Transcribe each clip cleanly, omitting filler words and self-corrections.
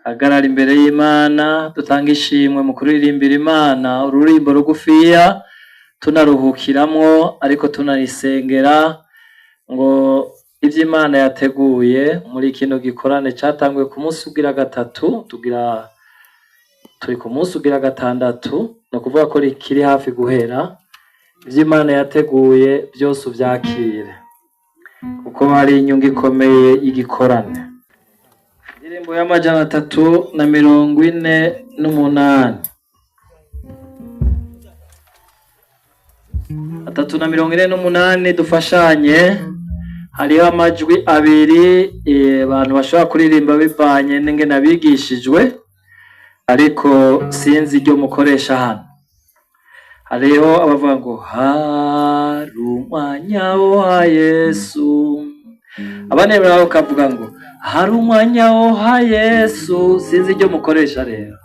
Hagarara imbere y'Imana, dutange ishimwe mu kuririmbira Imana ururimbo rugufiya, tunaruhukiramwo ariko tunarisengera ngo ivyo Imana yateguye muri kino gikorane catanguye ku munsi ugira gatatu, tugira turi ku munsi ugira gatandatu, ni ukuvuga ko rikiri hafi guhera. Ivyo Imana yateguye vyose uvyakire, kuko hari inyungu ikomeye y'igikorane. Indirimbo y'348. 348, dufashanye. Hariho amajwi abiri, abantu bashobora kuririmba bivanye n'ingene abigishijwe, ariko sinzi iryo mukoresha hano. Hariho abavuga ngo hari umwanya wa Yesu, abandi nabo bakavuga ngo hari umwanya wa Yesu. Sinzi iryo mukoresha rero.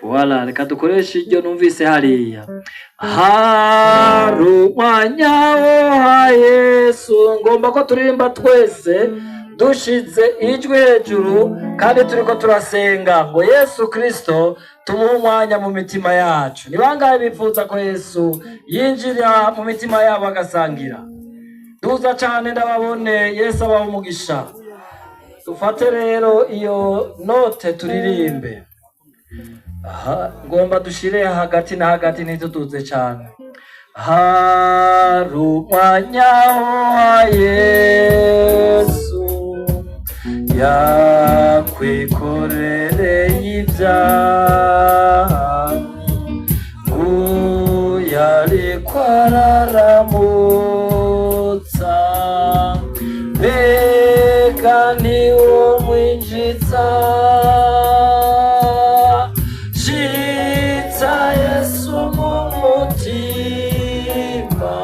Voilà, reka dukoreshe iryo numvise hariya. Hari umwanya wa Yesu. Ngomba ko turirimba twese dushize ijwi hejuru kandi turiko turasenga ngo Yesu Kristo tumuhe umwanya mu mitima yacu. Ni bangahe bifuza ko Yesu yinjira mu mitima yabo agasangira? Duza cane ndababone. Yesu abahe umugisha. Dufate rero iyo note turirimbe. Aha, ngomba dushire hagati na hagati, ntituduze cane. Hari umwanya wa Yesu, yakwikorereye ibyaha, yariko araramutsa, mbega niwo mwinjiza. Shitsa Yesu mu mutima,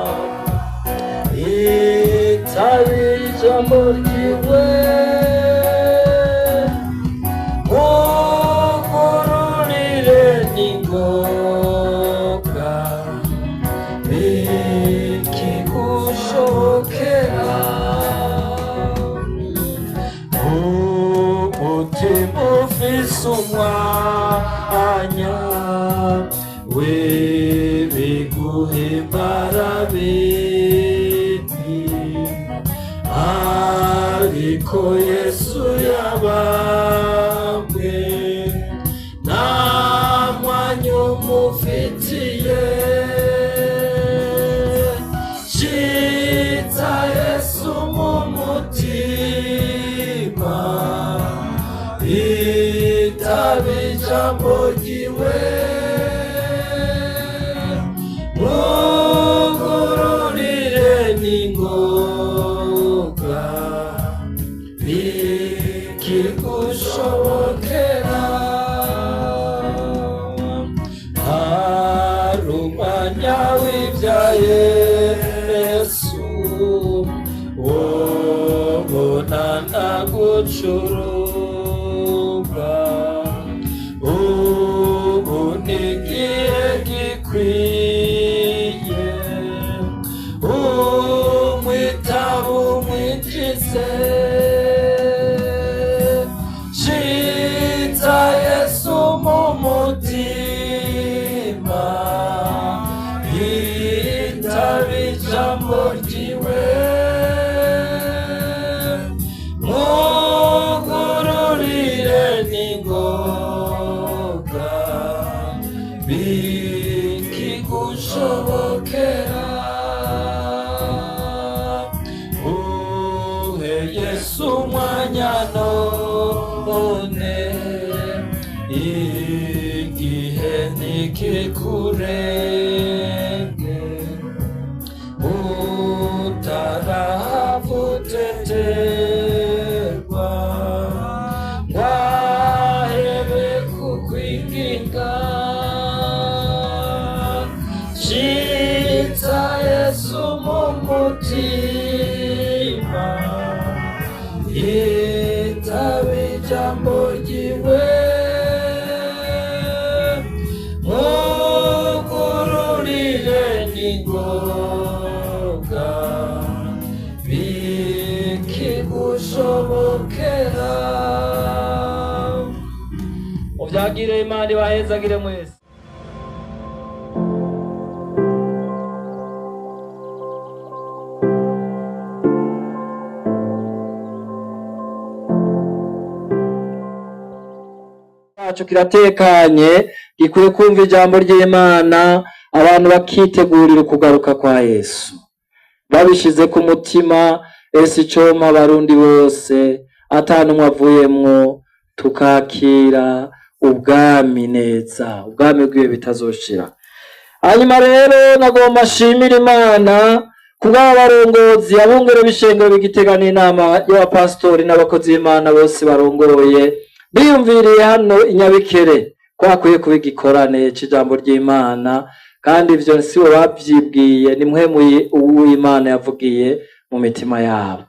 itabe ijambo ryiwe, mugururire n'ingoga bikigushokera. Umutima ufise umwanya w'ibiguhimbara bindi, ariko Yesu yabambwe nta mwanya umufitiye. Shitsa Yesu mu mutima, itaba ijambo ryiwe, mugururire n'ingoga bikigushobokera. Hari umwanya w'ibya Yesu, wobonana gucurugwa, ubu ni igihe gikwiye, umwitaba umwinjize. Shitsa Yesu mu mutima, itaba ijambo ryiwe, mugururire n'ingoga bikigushobokera. Uhe Yesu umwanya none, igihe ntikikurenge, utarahavuteterwa ngwahebe kukwinginga. Shitsa Yesu mu mutima, itaba ijambo ryiwe, mugururire n'ingoga bikigushobokera. biradushobokera. Muvyagire, Imana ibahezagire mwese. Cyacu kiratekanye, gikwiye kumva ijambo ry'Imana, abantu bakitegurira ukugaruka kwa Yesu babishize ku mutima. Ese icompa abarundi bose atanumwe avuyemwo, tukakira ubwami neza, ubwami bwiwe bitazoshira. Hanyuma rero nagomba nshimira Imana kubw'aba barongozi, abungere b'ishengero b'Igitega n'inama y'abapasitori n'abakozi b'Imana bose barongoye, biyumviriye hano i Nyabikere ko hakwiye kuba igikorane c'ijambo ry'Imana. Kandi ivyo si bo bavyibwiye, ni mpwemu uw'Imana yavugiye mu mitima yabo,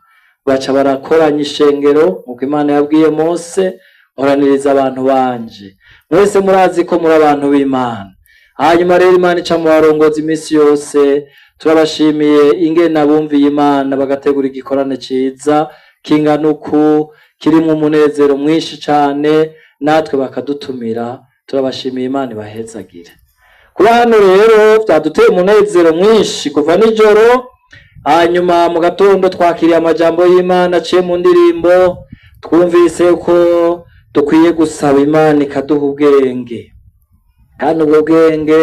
baca barakoranya ishengero nk'uko Imana yabwiye Mose: "Nkoraniriza abantu banje." Mwese murazi ko muri abantu b'Imana. Hanyuma rero Imana ica mu barongozi iminsi yose. Turabashimiye ingene abumviye Imana bagategura igikorane ciza kingana uku, kirimwo umunezero mwinshi cane, natwe bakadutumira. Turabashimiye, Imana ibahezagire. Kuba hano rero vyaduteye umunezero mwinshi kuva nijoro. Hanyuma mu gatondo twakiriye amajambo y'Imana aciye mu ndirimbo. Twumvise ko dukwiye gusaba Imana ikaduha ubwenge, kandi ubwo bwenge,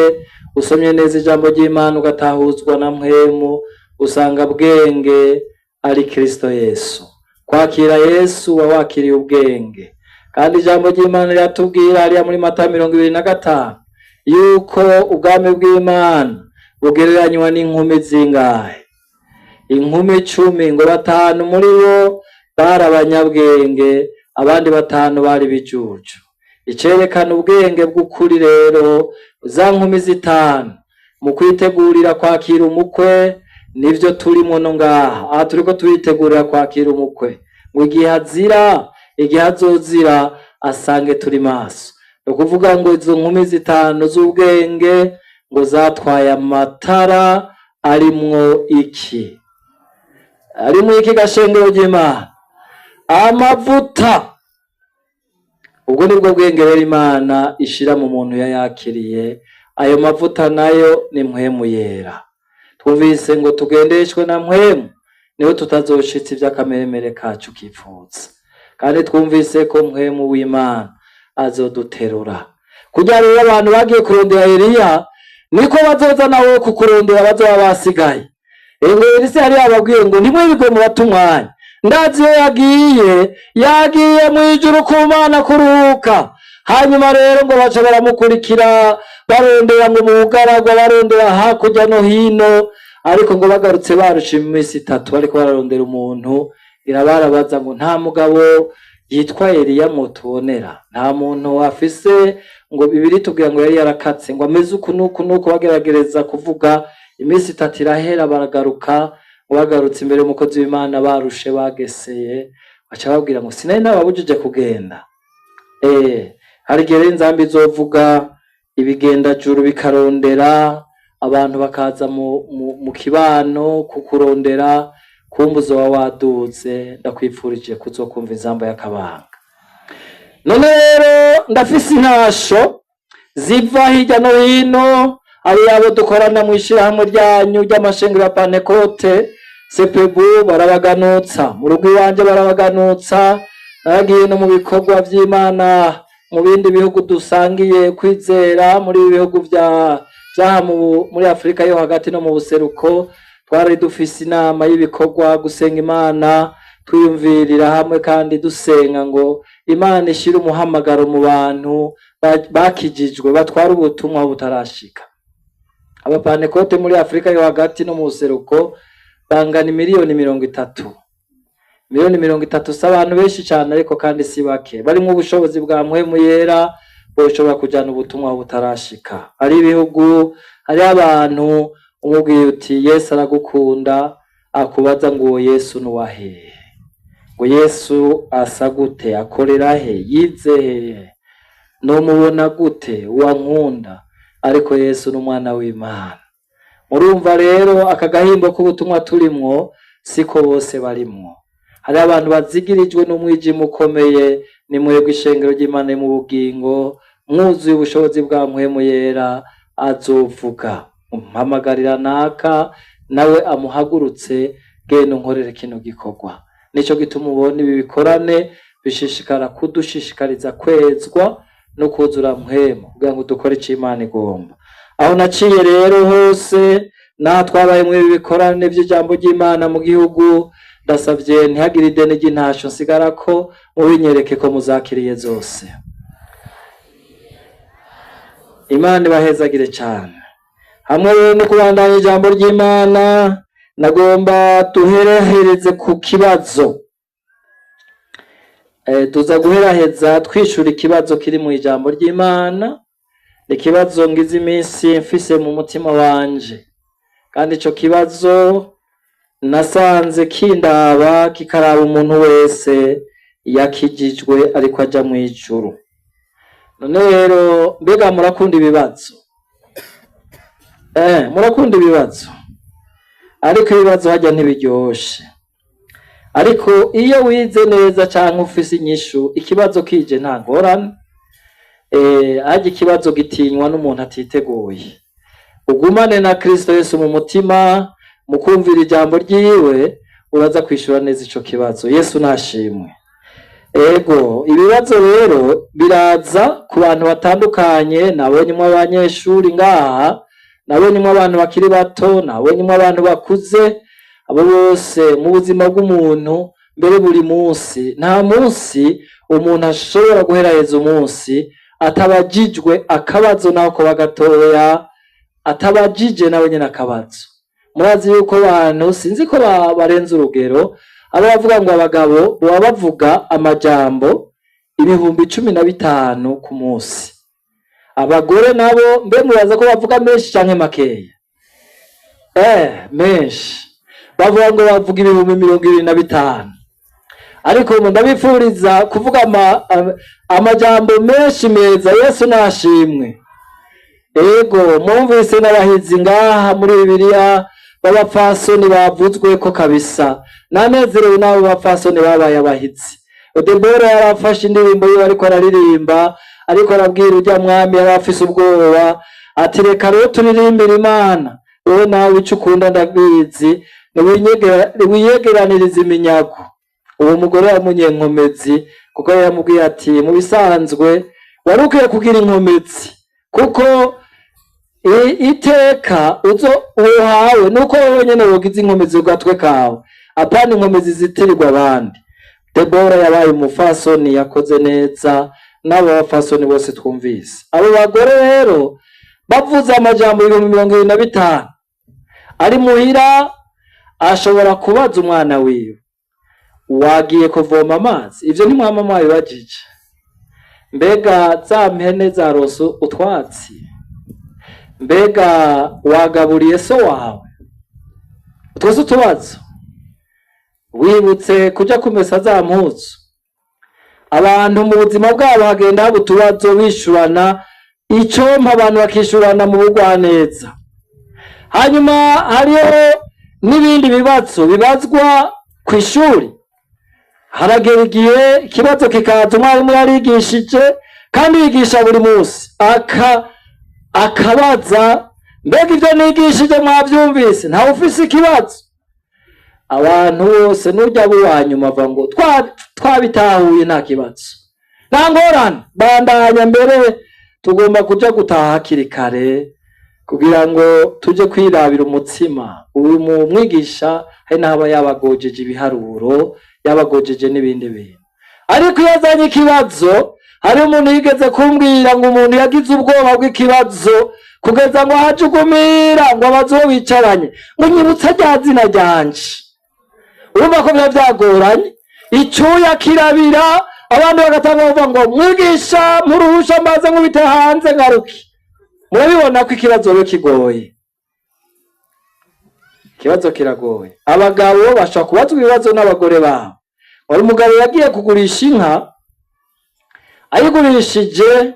usomye neza ijambo ry'Imana ugatahuzwa na mpwemu, usanga bwenge ari Kristo Yesu. Kwakira Yesu uba wakiriye ubwenge. Kandi ijambo ry'Imana riratubwira hariya muri Matayo 25 yuko ubwami bw'Imana bugereranywa n'inkumi zingahe? Inkumi 10. Ngo batanu muri bo bari abanyabwenge, abandi batanu bari bijuju. Icerekana ubwenge bw'ukuri rero, za nkumi zitanu mu kwitegurira kwakira umukwe, nivyo turimwo no ngaha. Aha turiko turitegurira kwakira umukwe, ngo igihe azira, igihe azozira, asange turi maso. Ni ukuvuga ngo izo nkumi zitanu z'ubwenge ngo zatwaye amatara arimwo iki? Arimwo iki, gashengero ry'Imana? Amavuta. Ubwo nibwo bwenge rero Imana ishira mu muntu yayakiriye. Ayo mavuta nayo ni mpwemu yera. Twumvise ngo tugendeshwe na mpwemu, niho tutazoshitsa ivy'akameremere kacu kipfutsa. Kandi twumvise ko mpwemu w'Imana azoduterura. Kugira rero abantu bagiye kurondera Eliya, niko bazoza nawe kukurondera, bazoba basigaye. Ngo Elisa yari yababwiye ngo ntimwirirwe murata umwanya, ndazi iyo yagiye, yagiye mw'ijuru ku Mana kuruhuka. Hanyuma rero ngo baca baramukurikira, barondera ngo mu bugaragwa, barondera hakurya no hino. Ariko ngo bagarutse barusha iminsi 3 bariko bararondera umuntu, irabarabaza ngo nta mugabo yitwa Eliya mutubonera? Nta muntu afise? Ngo Bibiri tubwira ngo yari yarakatse, ngo ameze uku n'uku n'uku. Bageragereza kuvuga, iminsi 3 irahera, baragaruka. Ngo bagarutse imbere y'umukozi w'Imana barushe, bageseye, baca babwira ngo sinari nababujije kugenda. Hari igihe rero inzambi izovuga, ibigendajuru bikarondera abantu, bakaza mu kibano kukurondera, kumva uzoba waduze. Ndakwifurije kuzokumva inzamba y'akabanga. None rero ndafise intasho ziva hirya no hino. Hari abo dukorana mu ishirahamwe ryanyu ry'amashengero ya Pantekote, Sepebu, barabaganutsa. Mu rugo iwanje barabaganutsa. Naragiye no mu bikorwa vy'Imana mu bindi bihugu dusangiye kwizera, muri ibi bihugu vya vyaha muri Afurika yo hagati no mu buseruko. Twari dufise inama y'ibikorwa, gusenga Imana, twiyumvirira hamwe kandi dusenga ngo Imana ishire umuhamagaro mu bantu bakijijwe, batwara ubutumwa butarashika. Abapantekote muri Afurika yo hagati no mu buseruko bangana miliyoni 30. Miliyoni 30 si abantu benshi cane, ariko kandi si bake. Barimwo ubushobozi bwa mpwemu yera, boshobora kujana ubutumwa butarashika. Hari ibihugu, hariho abantu umubwiye uti "Yesu aragukunda", akubaza ngo uwo Yesu ni uwahehe? Ngo Yesu asa gute? Akorera he? Yize hehe? Nomubona gute uwankunda? Ariko Yesu ni umwana w'Imana. Murumva rero aka gahimbo k'ubutumwa turimwo siko bose barimwo. Hari abantu bazigirijwe n'umwijima ukomeye, ni mwebwe ishengero ry'Imana mu bugingo, mwuzuye ubushobozi bwa Mpwemu Yera, azovuga umpamagarira naka, nawe amuhagurutse, genda unkorere kino gikorwa. Nico gituma ubona ibi bikorane bishishikara kudushishikariza kwezwa no kuzura Mpwemu, kugira ngo dukore ico Imana igomba. Aho naciye rero hose, naho twabaye muri ibi bikorane vy'ijambo ry'Imana mu gihugu, ndasavye ntihagire ideni ry'intasho nsigarako, mubinyereke ko muzakiriye zose. Imana ibahezagire cane. Hamwe rero no kubandanya ijambo ry'Imana, nagomba duherehereze ku kibazo. Tuza guheraheza twishura ikibazo kiri mu ijambo ry'Imana. Ikibazo ngize iminsi mfise mu mutima wanje, kandi ico kibazo nasanze kindaba, kikaraba umuntu wese yakijijwe ariko aja mw'ijuru. None rero, mbega murakunda ibibazo? Murakunda ibibazo, ariko ibibazo harya ntibiryoshe. Ariko iyo wize neza canke ufise inyishu, ikibazo kije nta ngorane. Harya ikibazo gitinywa n'umuntu atiteguye. Ugumane na Kristo Yesu mu mutima, mu kumvira ijambo ryiwe, uraza kwishura neza ico kibazo. Yesu nashimwe. Ego, ibibazo rero biraza ku bantu batandukanye. Nabonyemwo abanyeshuri ngaha, nabonyemwo abantu bakiri bato, nabonyemwo abantu bakuze. Abo bose mu buzima bw'umuntu, mbere buri munsi, nta munsi umuntu ashobora guheraheza umunsi atabajijwe akabazo, naho koba gatoya, atabajije nawe nyene akabazo. Murazi yuko abantu, sinzi ko barenze urugero, abo bavuga ngo abagabo baba bavuga amajambo 15,000 ku munsi, abagore nabo mbe mubaza ko bavuga menshi canke makeya? Menshi. Bavuga ngo bavuga 25,000. Ariko ndabifuriza kuvuga amajambo menshi meza. Yesu nashimwe. Ego, mwumvise n'abahizi ngaha muri Bibiliya b'abapfasoni bavuzwe ko kabisa. Nanezerewe n'abo bapfasoni babaye abahizi. Debora yarafashe indirimbo yiwe, ariko araririmba, ariko arabwira urya mwami yari afise ubwoba, ati: "Reka rero turirimbire Imana, wowe nawe ico ukunda ndabizi, niwiyegeraniriza iminyago." Uwo mugore yamunyenkomezi, kuko yamubwiye ati: "Mu bisanzwe wari ukwiye kugira inkomezi, kuko iteka uzo uhawe nuko wowe nyene wogize inkomezi ku gatwe kawe, apana inkomezi zitirirwa abandi." Debora yabaye umufasoni yakoze neza, n'abo bafasoni bose twumvise. Abo bagore rero bavuze amajambo 25,000. Ari muhira ashobora kubaza umwana wiwe: "Wagiye kuvoma amazi?" Ivyo ntimwama mwabibajije? "Mbega za mpene zaronse utwatsi? Mbega wagaburiye so wawe?" Utwo si utubazo? "Wibutse kuja kumesa za mpuzu?" Abantu mu buzima bwabo hagenda haba utubazo bishurana, icompa abantu bakishurana mu bugwaneza. Hanyuma hariho n'ibindi bibazo bibazwa kw'ishuri. Haragera igihe ikibazo kikaza, umwarimu yarigishije kandi yigisha buri munsi, akabaza: "Mbega ivyo nigishije mwavyumvise? Ntawe ufise ikibazo?" Abantu bose, n'urya uwa nyuma ava ngo: "Twabitahuye, nta kibazo, nta ngorane, bandanya." Mbere tugomba kuja gutaha hakiri kare kugira ngo tuje kwirabira umutsima. Uyu mu mwigisha hari n'aba yabagojeje ibiharuro, yabagojeje n'ibindi bintu. Ariko iyo azanye ikibazo, hari umuntu yigeze kumbwira ngo umuntu yagize ubwoba bw'ikibazo kugeza ngo ahajugumira, ngo abaze uwo bicaranye ngo: "Nyibutsa rya zina ryanje." Urumva ko biba byagoranye, icyuya kirabira, abandi bagatanga bavuga ngo: "Mwigisha, muruhusha mbaze nkubite hanze ngaruke." Murabibona ko ikibazo rero kigoye, ikibazo kiragoye. Abagabo bashobora kubazwa ibibazo n'abagore babo. Wari umugabo yagiye kugurisha inka, ayigurishije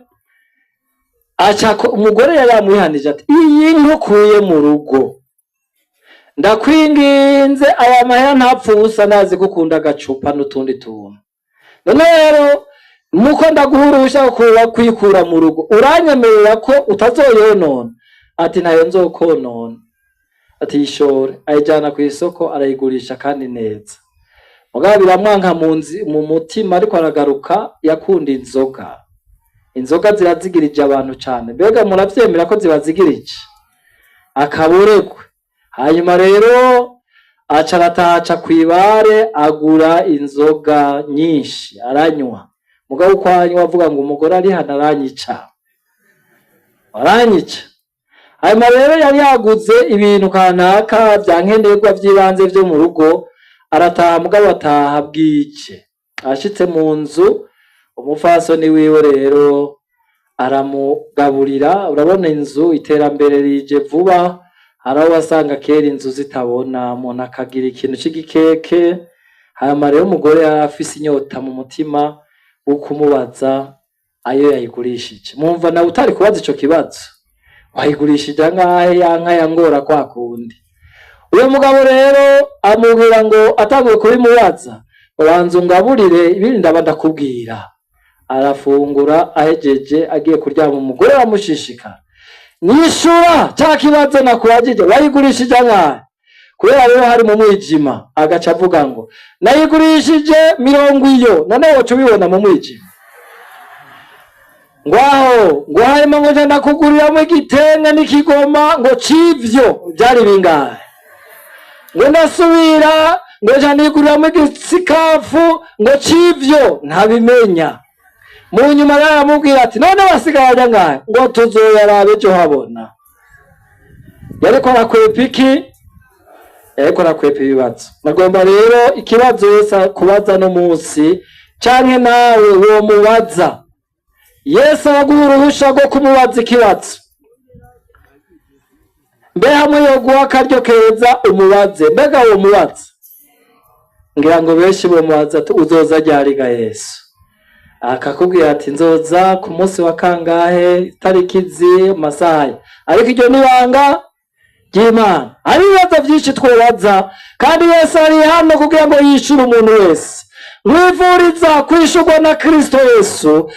aca umugore yari yamwihanije ati: "Iyi nka ukuye mu rugo Ndakwinginze, aya mahera ntapfe ubusa, ndazi gukunda agacupa n'utundi tuntu. None rero muko ndaguha uruhusha kuba kwikura mu rugo, uranyemerera ko utazoyonona? Ati: "Ntayo nzokonona." Ati: "Yishore." Ayijana ku isoko, arayigurisha kandi neza. Mugabo biramwanka mu mutima, ariko aragaruka yakunda inzoga. Inzoga zirazigirije abantu cane. Mbega muravyemera ko zibazigirije? Akaboregwe. Hanyuma rero aca arataha kw'ibare, agura inzoga nyinshi, aranywa. Mugabo uko anywa avuga ngo: "Umugore ari hano aranyica, aranyica." Hanyuma rero yari yaguze ibintu kanaka vya nkenerwa vy'ibanze vyo mu rugo, arataha. Mugabo ataha bwije. Ashitse mu nzu, umupfasoni wiwe rero aramugaburira. Urabona inzu, iterambere rije vuba. Hari aho wasanga kera inzu zitabona, umuntu akagira ikintu c'igikeke. Hanyuma rero umugore yari afise inyota mu mutima wo kumubaza ayo yayigurishije. Mwumva nawe utari kubaza ico kibazo: "Wayigurishije angahe ya nka yangora kwa kundi?" Uyo mugabo rero amubwira ngo atanguye kubimubaza: "Ubanza ungaburire, ibindi ndaba ndakubwira." Arafungura, ahejeje agiye kuryama, umugore aramushishikara: "Nyishura ca kibazo nakubajije, wayigurishije angahe?" Kubera rero hari mu mwijima, agaca avuga ngo: "Nayigurishije mirongo iyo." None woca ubibona mu mwijima? Ngwaho ngo hanyuma ngo nja ndakuguriramwo igitenge n'ikigoma. Ngo civyo vyari bingahe? Ngo ndasubira, ngo nja niguriramwo igisikafu. Ngo civyo ntabimenya. Mu nyuma rero aramubwira ati: "None wasigaye angahe?" Ngo: "Tuzoyaraba ejo habona." Yariko arakwepa iki? Yariko arakwepa ibibazo. Nagomba rero ikibazo yose kubaza no munsi, canke nawe womubaza. Yesu araguha uruhusha rwo kumubaza ikibazo. Mbe hamwe yoguha akaryo keza umubaze, mbega womubaza? Ngira ngo benshi bomubaza ati: "Uzoza ryari ga Yesu?" Akakubwira ati: "Nzoza ku munsi wa kangahe, itariki izi, amasaha." Ariko iryo ni ibanga ry'Imana. Hari ibibazo byinshi twobaza, kandi Yesu ari hano kugira ngo yishure umuntu wese. Nkwifuriza kwishurwa na Kristo Yesu,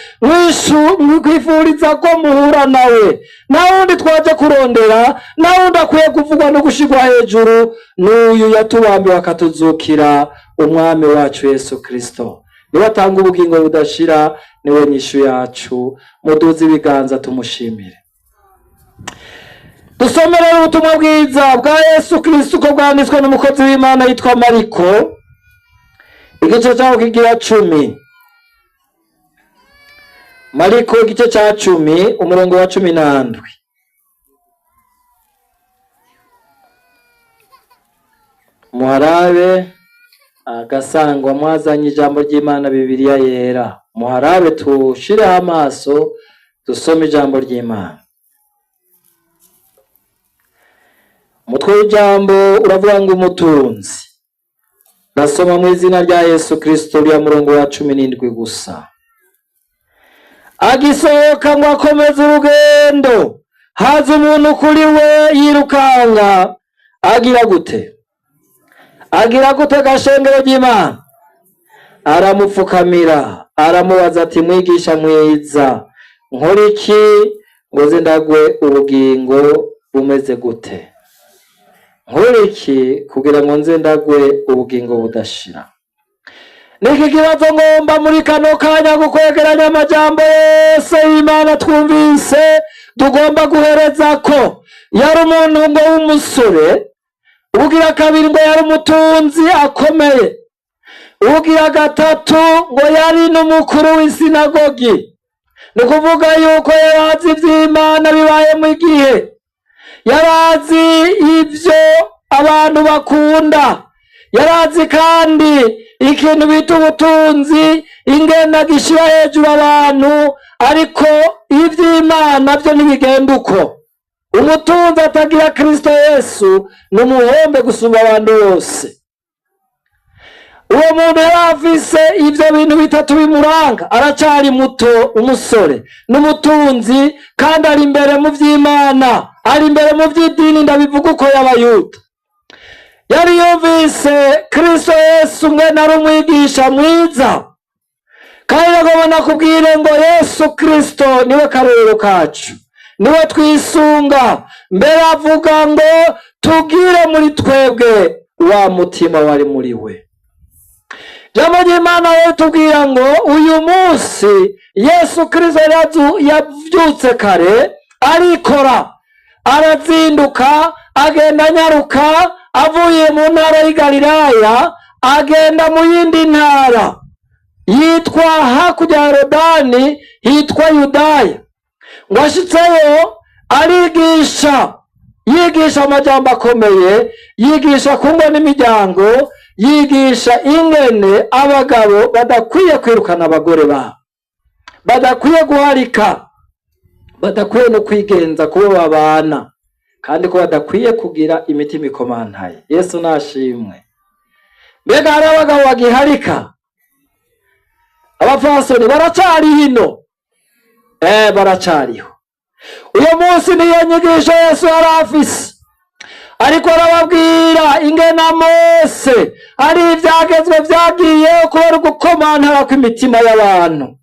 nkwifuriza ko muhura nawe. Nta wundi twaje kurondera, nta wundi akwiye kuvugwa no gushirwa hejuru, n'uyu yatubambiwe akatuzukira, Umwami wacu Yesu Kristo. Niwe atanga ubugingo budashira, niwe nyishu yacu. Muduze ibiganza tumushimire. Dusome rero ubutumwa bwiza bwa Yesu Kristo uko bwanditswe n'umukozi w'Imana yitwa Mariko, igice cyaho kigira 10. Mariko igice cya 10, umurongo wa 17. Muharabe agasangwa mwazanye ijambo ry'Imana, Bibiliya yera. Muharabe, tushireho amaso, dusome ijambo ry'Imana. Umutwe w'ijambo uravuga ngo: "Umutunzi." Ndasoma mu izina rya Yesu Kristo, uriya murongo wa 17 gusa. Agisohoka ngo akomeze urugendo, haza umuntu kuri we yirukanga. Agira gute? Agira gute, gashengero ry'Imana? Aramupfukamira, aramubaza ati: "Mwigisha mwiza, nkora iki ngo nze ndagwe ubugingo bumeze gute? Nkora iki kugira ngo nze ndagwe ubugingo budashira?" Niki kibazo ngomba muri kano kanya gukwegeranya amajambo yose y'Imana twumvise tugomba guhereza ko yari umuntu ngo w'umusore, ugira kabiri ngo yari umutunzi akomeye, ugira gatatu ngo yari n'umukuru w'isinagogi. Ni ukuvuga yuko yari azi ivy'Imana bibaye mu gihe, yari azi ivyo abantu bakunda, yari azi kandi ikintu bita ubutunzi ingena gishira hejuru abantu. Ariko ivy'Imana byo ntibigenda uko. Umutunzi atagira Kristo Yesu ni umuhombe gusumba abantu bose. Uwo muntu yari afise ivyo bintu bitatu bimuranga: aracari muto, umusore, n'umutunzi, kandi ari imbere mu vy'Imana, ari imbere mu vy'idini, ndabivuga uko, y'Abayuda. Yari yumvise Kristo Yesu mwene ari umwigisha mwiza, kandi nagomba nakubwire ngo Yesu Kristo niwe karorero kacu, niwe twisunga. Mbere avuga ngo tugire muri twebwe wa mutima wari muri we. Ijambo ry'Imana rero tubwira ngo uyu munsi Yesu Kristo yavyutse kare, arikora, arazinduka, agenda anyaruka, avuye mu ntara y'i Galilaya agenda mu yindi ntara yitwa hakurya ya Yorodani, hitwa Yudaya. Ngo ashitseyo arigisha, yigisha amajambo akomeye, yigisha ku ngo n'imiryango, yigisha ingene abagabo badakwiye kwirukana abagore babo, badakwiye guharika, badakwiye no kwigenza kubo babana, kandi ko badakwiye kugira imitima ikomantaye. Yesu nashimwe. Mbega hari abagabo bagiharika? Abapfasoni baracari hino, baracariho. Uyu munsi niyo nyigisho Yesu yari afise, ariko arababwira ingena Mose ari ivyagezwe vyagiye kubera ugukomantara kw'imitima y'abantu,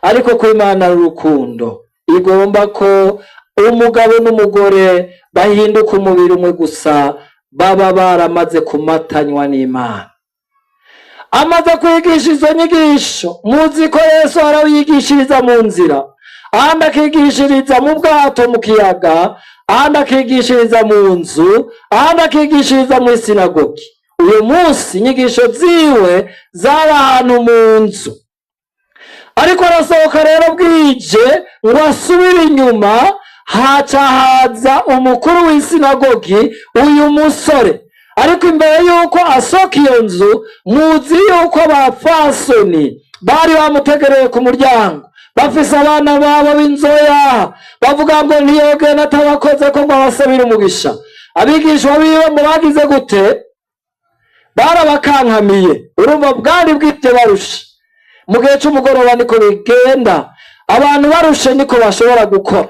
ariko ko Imana ari urukundo, igomba ko umugabo n'umugore bahinduka umubiri umwe gusa, baba baramaze kumatanywa n'Imana. Amaze kwigisha izo nyigisho, muzi ko Yesu arawigishiriza mu nzira, ahandi akigishiriza mu bwato mu kiyaga, ahandi akigishiriza mu nzu, ahandi akigishiriza mu isinagogi. Uyu munsi inyigisho ziwe zari ahantu mu nzu, ariko arasohoka rero bwije ngo asubire inyuma, haca haza umukuru w'isinagogi, uyu musore. Ariko imbere y'uko asohoka iyo nzu, muzi yuko abapfasoni bari bamutegereye ku muryango, bafise abana babo b'inzoya, bavuga ngo ntiyogenda atabakoze ko ngo abasabire umugisha. Abigishwa biwe ngo bagize gute? Barabakankamiye. Urumva bwari bwite barushe. Mu gihe c'umugoroba niko bigenda, abantu barushe niko bashobora gukora.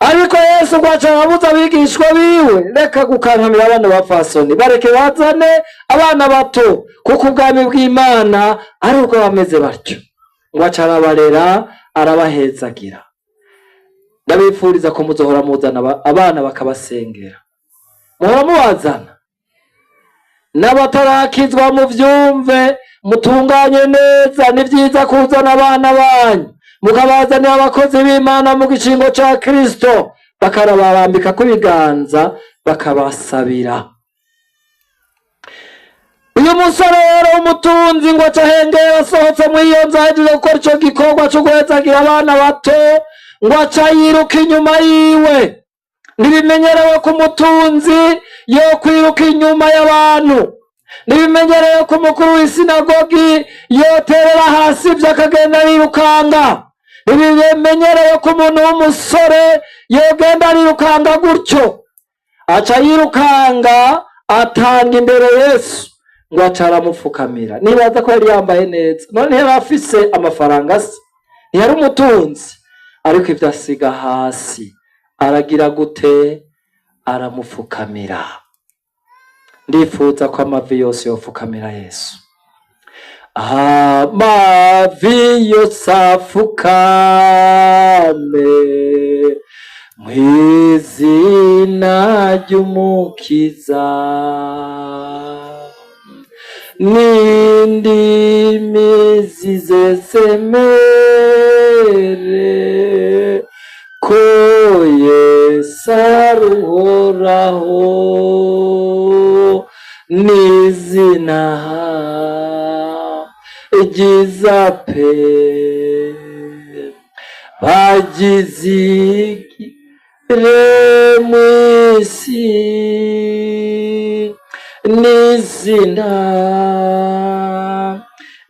Ariko Yesu ngo aca arabuza abigishwa biwe, reka gukankamira abana b'abapfasoni, bareke bazane abana bato, kuko ubwami bw'Imana ari ubwo bameze batyo. Ngo aca arabarera, arabahezagira. Ndabifuriza ko muzohora muzana abana bakabasengera, muhora mubazana n'abatarakizwa, muvyumve, mutunganye neza. Ni vyiza kuzana abana banyu mukabazanira abakozi b'Imana mu gishingo ca Kristo, bakarabarambika ku ibiganza, bakabasabira. Uyu musore rero w'umutunzi ngo aca ahengera, asohotse muri iyo nzu ahejeje gukora ico gikorwa co guhezagira abana bato, ngo aca yiruka inyuma yiwe. Ntibimenyerewe ko umutunzi yo kwiruka inyuma y'abantu, ntibimenyerewe ko umukuru w'isinagogi yoterera hasi ivyo akagenda arirukanga, ntibimenyerewe ko umuntu w'umusore yogenda arirukanga gutyo. Aca yirukanga, atanga imbere Yesu, ngo aca aramupfukamira. Nibaza ko yari yambaye neza, none ntiyari afise amafaranga se? Ntiyari umutunzi? Ariko ivyo asiga hasi, aragira gute? Aramupfukamira. Ndifuza ko amavi yose yopfukamira Yesu, amavi yose afukame mw'izina ry'Umukiza, n'indimi zizezemere ko Yesu aruhoraho, n'izina ryiza pe bagizigire mw'isi, n'izina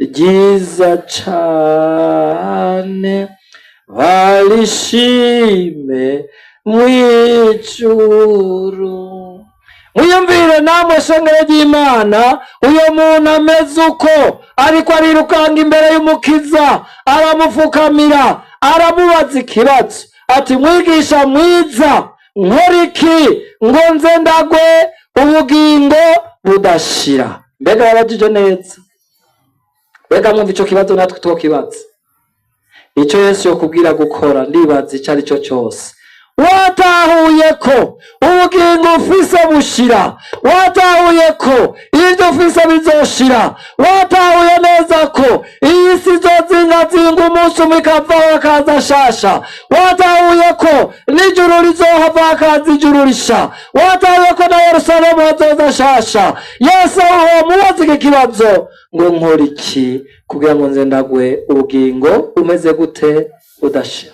ryiza cane barishime mw'ijuru. Mwiyumvire namwe, shengero ry'Imana, uyo muntu ameze uko, ariko arirukanga imbere y'Umukiza, aramufukamira, aramubaza ikibazo ati: "Mwigisha mwiza, nkora iki ngo nze ndagwe Ubugingo budashira. Mbega yabajije neza? Mbega mwumva ico kibazo natwe twokibaza? Ico Yesu yokubwira gukora, ndibaza ico ari cyo cyose. Watahuye ko ubugingo ufise bushira, watahuye ko ibyo ufise bizoshira, watahuye neza ko iyi si izozingazinga umunsi umwe ikavaho hakaza shasha, watahuye ko n'ijuru rizohava hakaza ijuru risha, watahuye ko na Yerusalemu hazoza shasha. Yesu uwo mubaza iki kibazo ngo: "Nkora iki kugira ngo nze ndagwe ubugingo umeze gute? Udashira."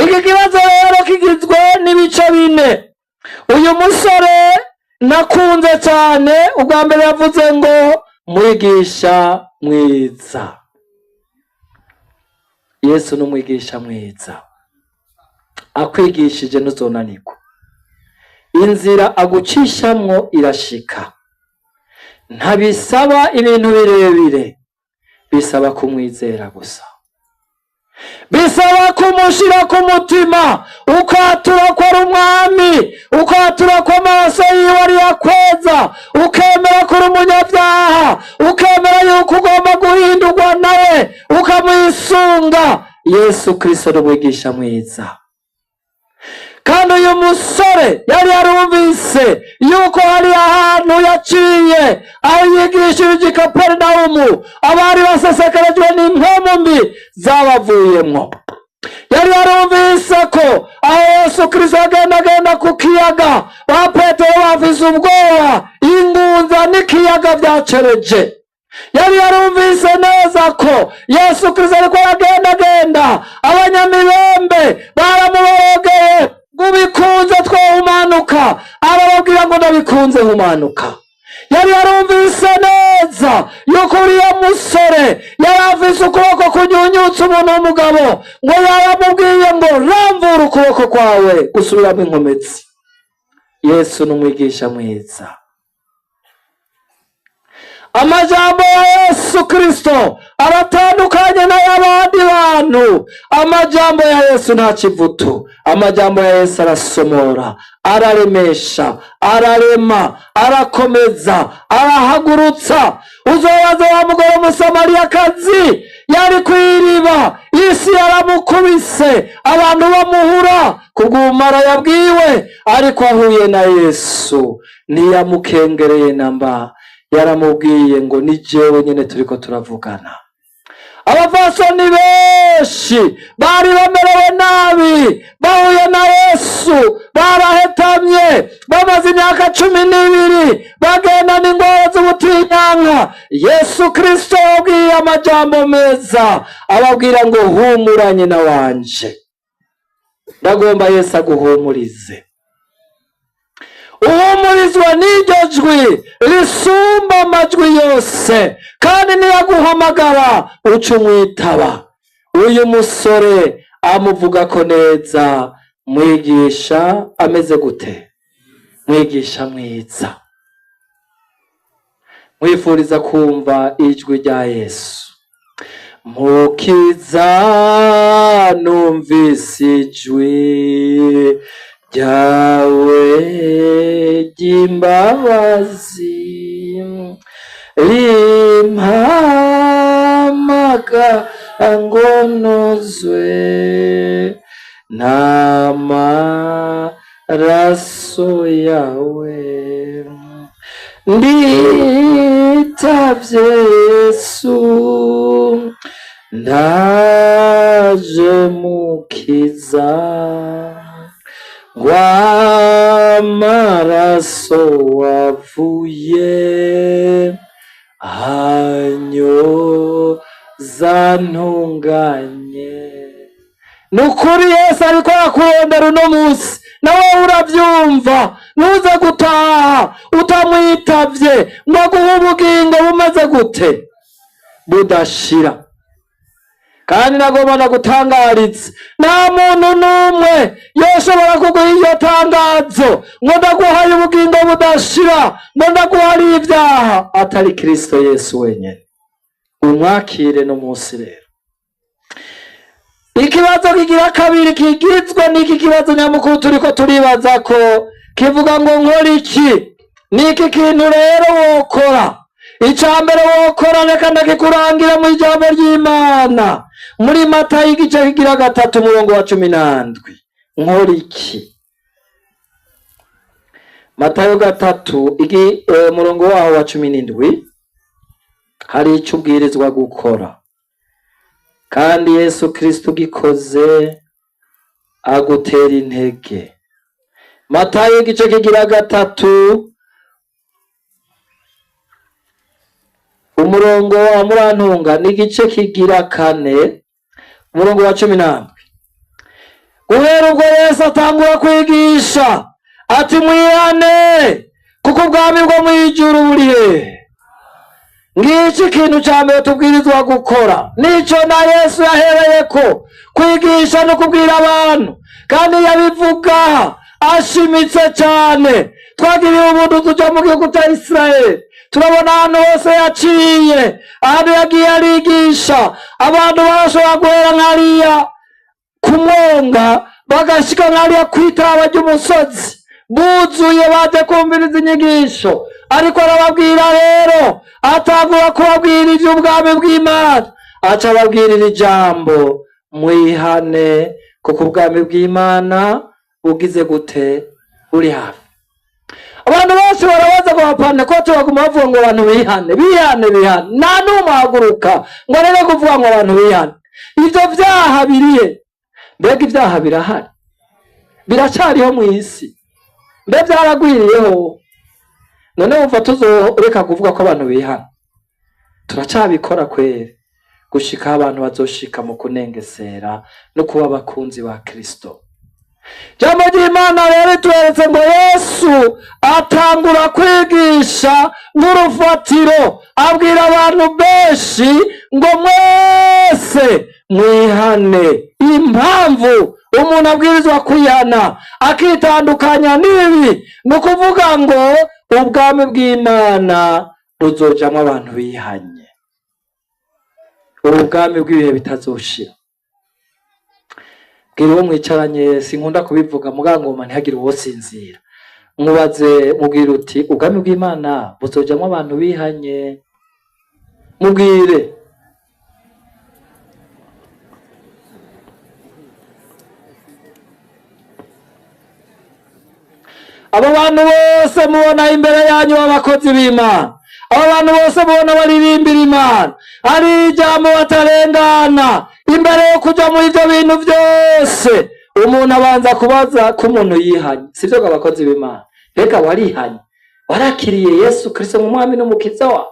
Iki kibazo rero kigizwe n'ibice bine. Uyu musore nakunze cyane, ubwa mbere yavuze ngo: "Mwigisha mwiza." Yesu ni umwigisha mwiza, akwigishije ntuzonanirwa. Inzira agucishamwo irashika, ntabisaba ibintu birebire, bisaba kumwizera gusa, bisaba kumushira ku mutima, ukatura ko ari umwami, ukatura ko amaraso yiwe ari akweza, ukemera ko uri umunyabyaha, ukemera yuko ugomba guhindurwa nawe, ukamwisunga. Yesu Kristo ni umwigisha mwiza. Kandi uyu musore yari yarumvise yuko hari ahantu yaciye, aho yigishirije i Kaperinawumu, abari basesekerejwe n'impwemu mbi zabavuyemwo. Yari yarumvise ko aho Yesu Kristo yagendagenda ku kiyaga, ba Petero bafise ubwoba, ingunza n'ikiyaga byacereje. Yari yarumvise neza ko Yesu Kristo ariko aragendagenda, abanyamibembe baramuborogeye ngo: "Ubikunze twohumanuka." Arababwira ngo: "Ndabikunze, humanuka." Yari yarumvise neza yuko uriya musore yari afise ukuboko kunyunyutse, umuntu w'umugabo, ngo yaramubwiye ngo: "Ramvura ukuboko kwawe gusubiramo inkomezi." Yesu ni umwigisha mwiza. Amajambo ya Yesu Kristo aratandukanye n'ay'abandi bantu. Amajambo ya Yesu nta kivutu. Amajambo ya Yesu arasomora, araremesha, ararema, arakomeza, arahagurutsa. Uzobaza wa mugore w'Umusamariyakazi yari ku iriba, isi yaramukubise, abantu bamuhura kubw'ubumara yabwiwe, ariko ahuye na Yesu ntiyamukengereye namba, yaramubwiye ngo: "Ni jewe nyine turiko turavugana." Abapfasoni benshi bari bamerewe nabi, bahuye na Yesu barahetamye, bamaze imyaka 12 bagenda n'ingwara z'ubutinyanka. Yesu Kristo yabwiye amajambo meza, ababwira ngo: "Humura nyina wanje." Ndagomba Yesu aguhumurize, uhumurizwa n'iryo jwi risumba amajwi yose, kandi niyaguhamagara uca umwitaba. Uyu musore amuvuga ko neza: "Mwigisha ameze gute? Mwigisha mwiza." Mwifuriza kumva ijwi rya Yesu. Mukiza, numvise ijwi ryawe ry'imbabazi rimpamaga ngo nuzwe n'amaraso yawe. Nditavye Yesu, ndaje Mukiza, ngw'amaraso wavuye hanyoza ntunganye. Ni ukuri Yesu ariko arakurondera uno munsi, nawe urabyumva. Ntuze gutaha utamwitavye ngo aguhe ubugingo bumeze gute? Budashira. Kandi nagomba ndagutangariza, nta muntu n'umwe yoshobora kuguha iryo tangazo ngo: "Ndaguhaye ubugingo budashira", ngo: "Ndaguhariye ibyaha", atari Kristo Yesu wenyine. Umwakire no munsi. Rero ikibazo kigira kabiri kigizwe n'iki kibazo nyamukuru turiko turibaza ko kivuga ngo: "Nkora iki?" Ni iki kintu rero wokora? Icya mbere wokora, reka ndakikurangira mu ijambo ry'Imana muri Matayo igice kigira 3, umurongo wa 17. Nkora iki? Matayo 3, umurongo waho wa 17. Hari icyo ubwirizwa gukora, kandi Yesu Kristo ugikoze agutera intege. Matayo igice kigira 3, umurongo wa, murantunga, n'igice kigira 4, umurongo wa 17. Guhera ubwo Yesu atangura kwigisha ati: "Mwihane, kuko ubwami bwo mw'ijuru buri hehe." Ngiki ikintu ca mbere tubwirizwa gukora, nico na Yesu yahereyeko kwigisha no kubwira abantu, kandi yabivuga ashimitse cyane. Twagiriye ubuntu tuja mu gihugu ca Isirayeli, turabona ahantu hose yaciye, ahantu yagiye arigisha. Abantu barashobora guhera nk'hariya ku mwonga bagashika nk'hariya kw'itaba ry'umusozi, buzuye baje kumviriza inyigisho. Ariko arababwira rero, atangura kubabwira ivy'ubwami bw'Imana, aca ababwirira ijambo: "Mwihane, kuko ubwami bw'Imana bugize gute? Buri hafi." Abantu bose barabaza ngo abapantekote baguma bavuga ngo abantu bihane, bihane, bihane, nta n'umwe ahaguruka ngo areke kuvuga ngo abantu bihane. Ivyo vyaha birihe? Mbega ibyaha birahari? Biracariho mu isi? Mbe byaragwiriyeho? None wumva tuzoreka kuvuga ko abantu bihana? Turacabikora kweri, gushika aho abantu bazoshika mu kunengesera no kuba abakunzi ba Kristo. Jambo ry'Imana rero ritweretse ngo Yesu atangura kwigisha nk'urufatiro, abwira abantu benshi ngo: "Mwese mwihane." Impamvu umuntu abwirizwa kwihana akitandukanya n'ibi, ni ukuvuga ngo ubwami bw'Imana buzojamwo abantu bihanye, ubu bwami bw'ibihe bitazoshira. Bwira uwo mwicaranye, sinkunda kubivuga mugangoma, ntihagire uwosinzira. Mubaze, mubwire uti: "Ubwami bw'Imana buzojamwo abantu bihanye." Mubwire. Abo bantu bose mubona imbere yanyu b'abakozi b'Imana, abo bantu bose mubona baririmbira Imana, hari ijambo batarengana. Imbere yo kuja muri ivyo bintu byose, umuntu abanza kubaza ko umuntu yihanye. Sivyo ngo abakozi b'Imana? Mbega warihanye? Warakiriye Yesu Kristo nk'umwami n'umukiza wawe?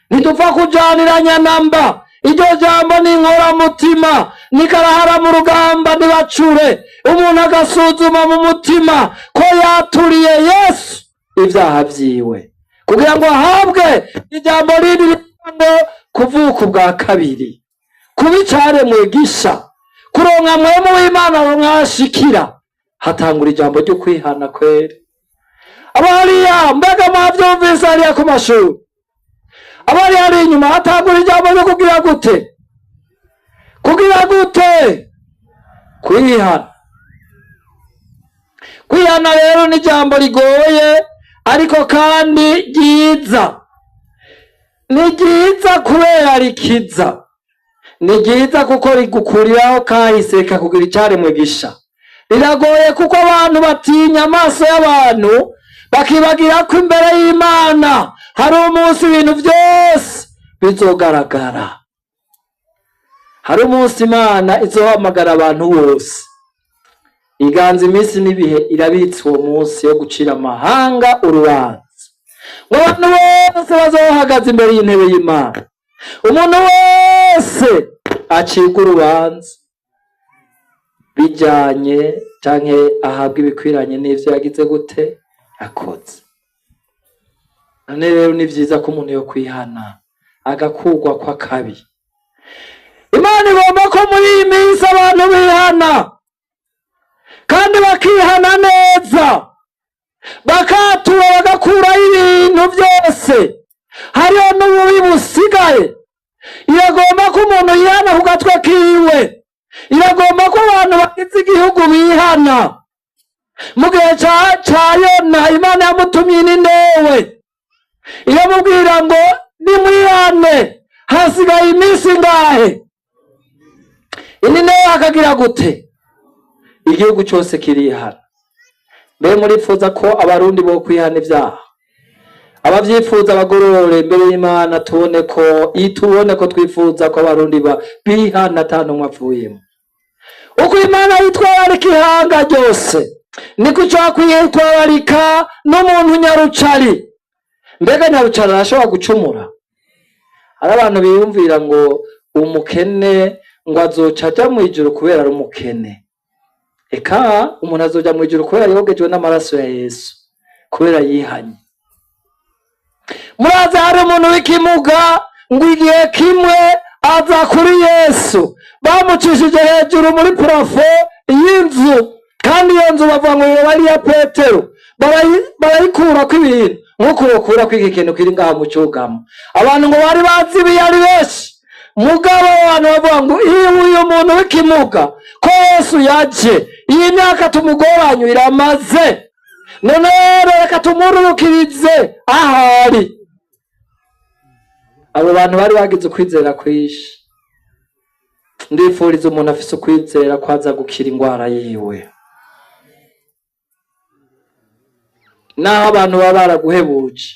Ntidupfa kujaniranya namba. Iryo jambo ni inkoramutima, nikarahara mu rugamba ntibacure. Umuntu agasuzuma mu mutima ko yaturiye Yesu ibyaha vyiwe, kugira ngo ahabwe ijambo rindi rivuga ngo kuvuka ubwa kabiri, kuba icaremwe gisha, kuronka Mpwemu w'Imana mwashikira, hatangura ijambo ryo kwihana kweri. Abo hariya, mbega mwavyumvise hariya ku mashuri? Abari hari inyuma, hatangura ijambo ryo kugira gute? Kugira gute? Kwihana. Kwihana rero ni ijambo rigoye, ariko kandi ryiza. Ni ryiza kubera rikiza, ni ryiza kuko rigukuriraho kahise, rikakugira icaremwe gisha. Riragoye kuko abantu batinya amaso y'abantu, bakibagira ko imbere y'Imana hari umunsi ibintu byose bizogaragara. Hari umunsi Imana izohamagara abantu bose, iganza iminsi n'ibihe, irabitse uwo munsi wo gucira amahanga urubanza, ngo abantu bose bazohagaze imbere y'intebe y'Imana, umuntu wese acibwa urubanza bijanye canke ahabwa ibikwiranye n'ivyo yagize gute? Yakoze. None rero ni vyiza ko umuntu yo kwihana agakurwa kw'akabi. Imana igomba ko muri iyi minsi abantu bihana, kandi bakihana neza, bakatura, bagakuraho ibintu byose. Hariho n'ububi busigaye. Iragomba ko umuntu yihana ku gatwe kiwe. Iragomba ko abantu bagize igihugu bihana. Mu gihe ca Yona, Imana yamutumye Ninewe, iramubwira ngo nimwihane, hasigaye iminsi ingahe? Ininewe hakagira gute? Igihugu cyose kirihana. Mbe murifuza ko Abarundi bo kwihana ibyaha? Abavyifuza bagorore imbere y'Imana, tubone ko itubone ko twifuza ko Abarundi bihana ata n'umwe avuyemo. Uko Imana yitwararika ihanga ryose, niko ishobora kwitwararika n'umuntu nyarucari. Mbega nyarucari arashobora gucumura? Hari abantu biyumvira ngo umukene ngo azoca aja mw'ijuru kubera ari umukene. Eka, umuntu azoja mw'ijuru kubera yogejwe n'amaraso ya Yesu, kubera yihanye. Murazi, hari umuntu w'ikimuga ngo igihe kimwe aza kuri Yesu, bamucishije hejuru muri plafond y'inzu, kandi iyo nzu bavuga ngo yoba ari iya Petero. Barayikurako ibintu nk'uko bokurako iki kintu kiri ngaha mu cyugamo. Abantu ngo bari bazi ibi ari benshi, mugabo abantu bavuga ngo iyo uyu muntu w'ikimuga ko Yesu yaje, iyi myaka tumugoranye iramaze, none rero reka tumururukirize ahari. Abo bantu bari bagize ukwizera kwinshi. Ndifuriza umuntu afise ukwizera ko aza gukira indwara yiwe, naho abantu baba baraguhebuje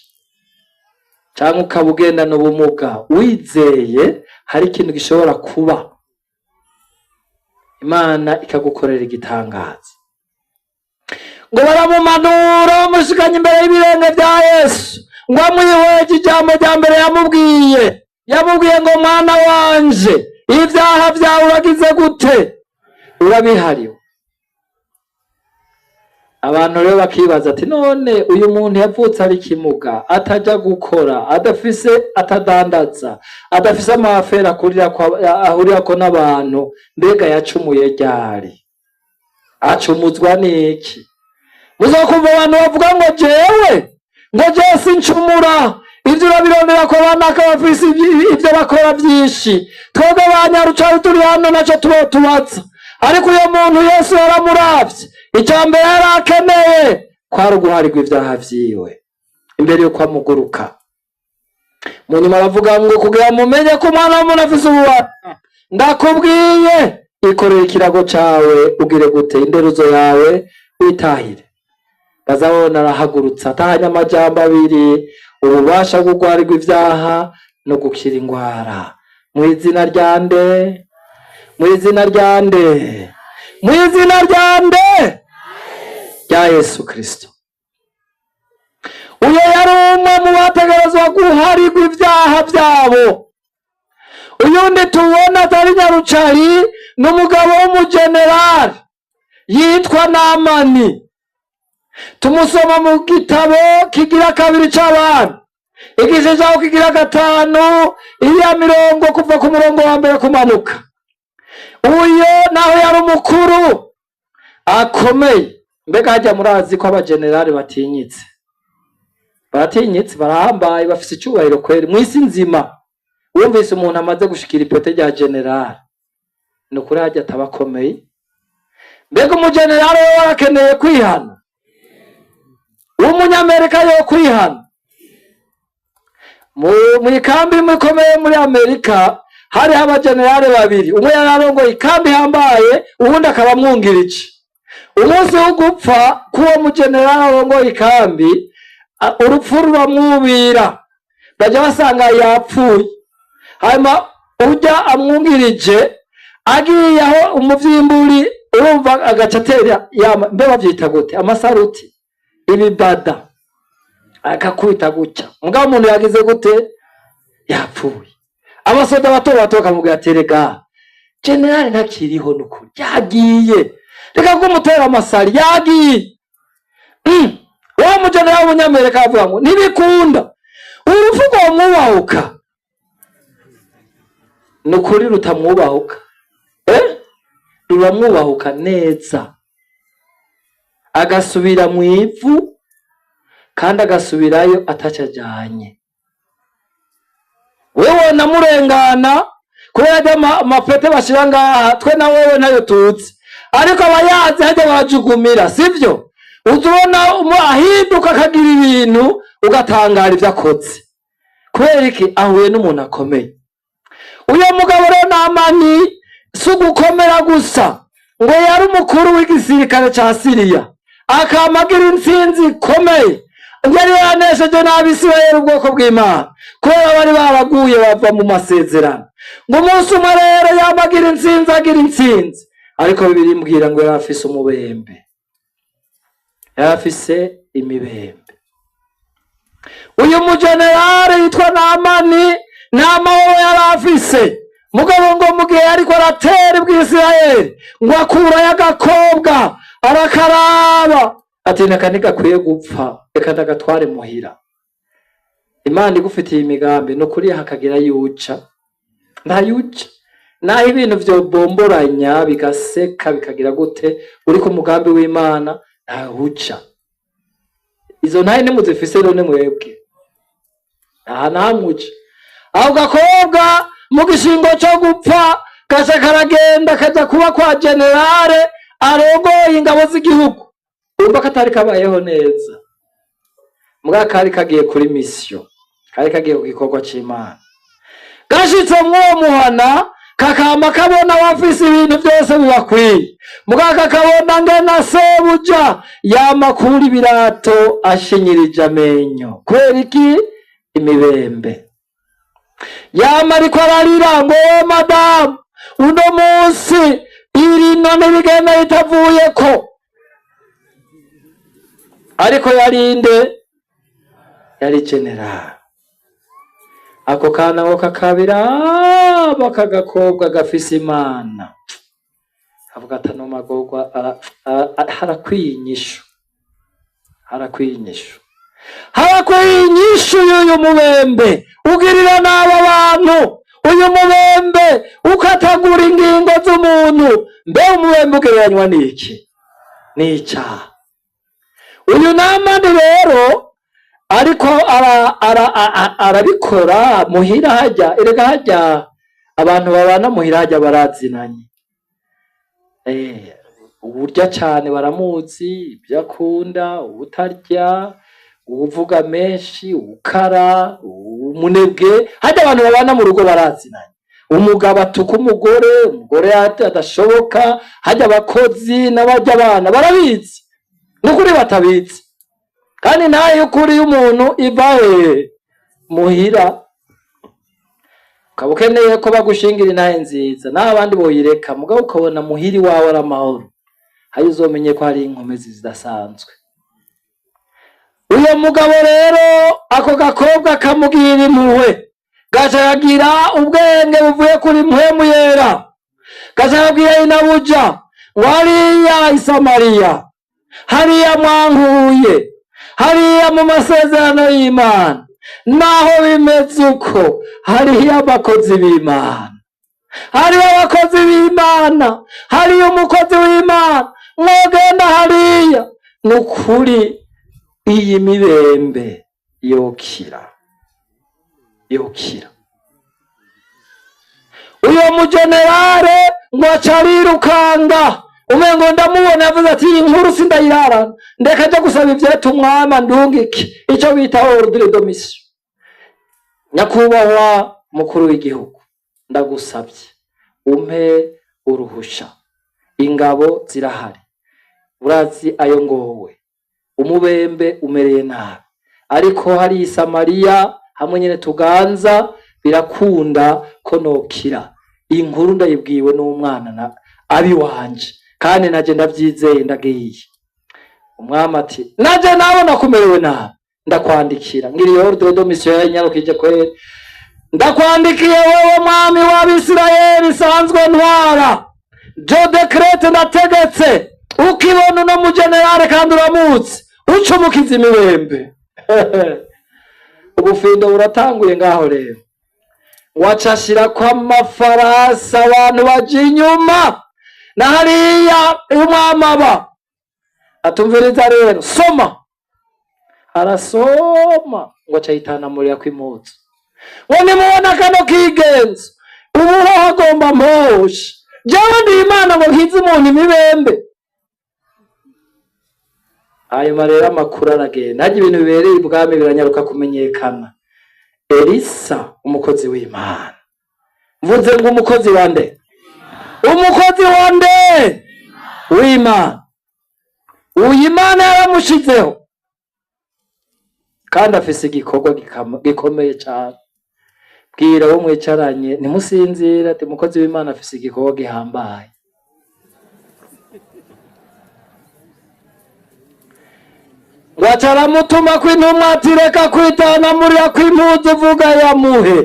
cyangwa ukaba ugendana ubumuga, wizeye hari ikintu gishobora kuba, Imana ikagukorera igitangaza. Ngo baramumanura, bamushikanye imbere y'ibirenge bya Yesu, ngo amwihweje, ijambo rya mbere yamubwiye, yamubwiye ngo: "Mwana wanje, ibyaha byawe uragize gute? Urabihariwe." Abantu rero bakibaza ati: "None uyu muntu yavutse ari kimuga, ataja gukora, adafise, atadandaza, adafise amafera ahurirako n'abantu, mbega yacumuye ryari? Acumuzwa n'iki?" Muzokumva abantu bavuga ngo jewe, ngo jewe sincumura, ivyo urabirondera ko banaka bafise ivyo bakora vyinshi, twebwe ba nyarucari turi hano naco tubotubaza. Ariko uyo muntu Yesu yaramuravye, icya mbere yari akeneye kwari uguharirwa ivyaha vyiwe imbere yuko amuguruka. Mu nyuma aravuga ngo: "Kugira mumenye ko Umwana w'umuntu afise ububasha, ndakubwiye, ikorera ikirago cawe, ugire gute? Inderuzo yawe, witahire." Bazabona arahagurutse, atahanye amajambo abiri: ububasha bwo guharirwa ivyaha no gukira ingwara. Mu izina rya nde? Mu izina rya nde? Mu izina rya nde? Rya Yesu Kristo. Uyo yari umwe mu bategerezwa guharirwa ibyaha byabo. Uyundi tubona atari nyarucari ni umugabo w'umujenerali yitwa Namani. Tumusoma mu gitabo kigira kabiri c'abantu, igice caho kigira gatanu, iriya mirongo kuva ku murongo wa mbere kumanuka. Uyo naho yari umukuru akomeye. Mbega hajya murazi ko abajenerali batinyitse? Baratinyitse, barahambaye, bafise icyubahiro kweri mw'isi nzima. Wumvise umuntu amaze gushikira ipete rya generali, ni ukuri hajya ataba akomeye. Mbega umujenerali we warakeneye kwihana? W'umunyamerika yo kwihana mu ikambi imwe ikomeye muri Amerika, hariho abajenerali babiri: umwe yari arongoye ikambi ihambaye, uwundi akaba amwungirije. Umunsi wo gupfa k'uwo mujenerali arongoye ikambi, urupfu ruramwubira, bajya basanga yapfuye. Hanyuma ujya amwungirije agiye aho umuvyimburi, urumva agaca atera mbe bavyita gute, amasaruti, ibibada, akakubita gutya. Mugabo umuntu yagize gute? Yapfuye. Abasoda bato bato bakamubwira ati: "Rega generali ntakiriho, nukuri yagiye, reka kumutera amasari, yagiye." Uwo mujenerali w'umunyamerika avuga ngo ntibikunda, urupfu rwomwubahuka. Ni ukuri rutamwubahuka, eh? Ruramwubahuka neza, agasubira mu ivu, kandi agasubirayo ataco ajanye. Wewe namurengana kubera ajya amapete bashira ngaha, twe na wewe ntayo tuzi, ariko abayazi hajya barajugumira, sivyo? Uza ubona ahinduka akagira ibintu, ugatangara ibyo akoze. Kubera iki? Ahuye n'umuntu akomeye. Uyo mugabo rero Namani si ugukomera gusa, ngo yari umukuru w'igisirikare ca Siriya, akamagira intsinzi ikomeye. Yari yanesheje n'Abisirayeli, ubwoko bw'Imana, kubera bari baraguye bava mu masezerano. Ngo umunsi umwe rero yamagira intsinzi, agira intsinzi, ariko Bibiliya imbwira ngo yari afise umubembe, yari afise imibembe. Uyu mujenerale yitwa Namani nta mahoro yari afise. Mugabo ngo mu gihe ariko aratera ubwisirayeli, ngo akurayo agakobwa, arakaraba, ati: "Naka ntigakwiye gupfa, reka ndagatware muhira." Imana igufitiye imigambi, ni ukuri hakagira yuca ntayuca. Naho ibintu vyobomboranya, bigaseka, bikagira gute, uri ku mugambi w'Imana ntawuca. Izo ntahe nimuzifise rero, ni mwebwe aha ntamuca. Ako gakobwa mu gishingo co gupfa gaca karagenda, kaja kuba kwa generale arongoye ingabo z'igihugu. Urumva ko atari kabayeho neza, mbwa kari kagiye kuri mission, kari kagiye ku gikorwa c'Imana. Gashitse mw'uwo muhana, kakama kabona bafise ibintu byose bibakwiye, mbwa kakabona ngena sebuja yamakura ibirato ashinyirije amenyo. Kubera iki? Imibembe. Yama ariko ararira ngo: "We madamu, uno munsi irino ntibigenda ritavuyeko." Ariko yarinde yari general. Ako kana ngo kakabiraba kagakobwa gafise Imana, kavuga ati: "Ano magorwa harakwiye inyishu, harakwiye inyishu, harakwiye inyishu y'uyu mubembe ugirira nabi abantu, uyu mubembe ukatagura ingingo z'umuntu." Mbe umubembe ugereranywa n'iki? N'icaha. Uyu Namani rero ariko arabikora muhira hajya. Erega hajya abantu babana muhira hajya barazinanye. Uburya cane baramuzi, ibyo akunda, ubutarya, uwuvuga menshi, ukara, umunebwe. Hajya abantu babana mu rugo barazinanye. Umugabo atuka umugore, umugore adashoboka. Hajya abakozi n'abarya abana barabizi, nukuri batabizi. Kandi nayo y'ukuri y'umuntu iva hehe? Muhira. Ukaba ukeneye ko bagushingira intahe nziza, naho abandi boyireka, mugabo ukabona muhira iwawe ari amahoro, hayo uzomenye ko hari inkomezi zidasanzwe. Uyo mugabo rero, ako gakobwa kamugira impuhwe, gaca kagira ubwenge buvuye kuri Mpwemu Yera, gaca kabwira inabuja ngo: "Hariya i Samariya, hariya mwankuye, hariya mu masezerano y'Imana, naho bimeze uko, hariyo abakozi b'Imana, hariyo abakozi b'Imana, hariyo umukozi w'Imana. Mwogenda hariya, ni ukuri iyi mibembe yokira, yokira." Uyo mujenerale ngo aca arirukanga, umengo ndamubona, yavuze ati: "Iyi nkuru sindayirarana, ndeka nja gusaba ivyeta umwami andungike ico bita ordre de mission. Nyakubahwa mukuru w'igihugu, ndagusabye umpe uruhusha, ingabo zirahari, urazi ayo ngowe, umubembe umereye nabi, ariko hari i Samariya hamwe nyene tuganza, birakunda ko nokira. Iyi nkuru ndayibwiwe n'umwana na abi wanje, kandi naje ndavyizeye, ndagiye." Umwami ati: "Naje nabona kumerewe nabi, ndakwandikira." Ngira iyo ordre de mission yanyarukije kweri. "Ndakwandikiye wowe mwami w'Abisirayeli sanzwe ntwara, je décrète, ndategetse, ukibona uno mujenerale kandi uramuzi, uca umukiza imibembe." Ubufindo buratanguye ngaho rero. Waca ashirako amafarasi, abantu baja inyuma na hariya umwami aba atumviriza. Rero soma, arasoma, ngo aca yitanamurira kw'impuzu, ngo: "Nimubona kano kigenzo, ubu ho hagomba mposhe jewe ndi Imana ngo nkize umuntu imibembe?" Hanyuma rero amakuru aragenda, harya ibintu bibereye ibwami biranyaruka kumenyekana. Elisa umukozi w'Imana, mvuze ngo umukozi wa nde? Umukozi wa nde? W'Imana. Uyu Imana yaramushizeho kandi afise igikorwa gikomeye cane. Bwira uwo mwicaranye ntimusinzire, ati umukozi w'Imana afise igikorwa gihambaye. Ngo aca aramutuma ko intumwa ati reka kwitana murira kw'impuzu uvuga yamuhe.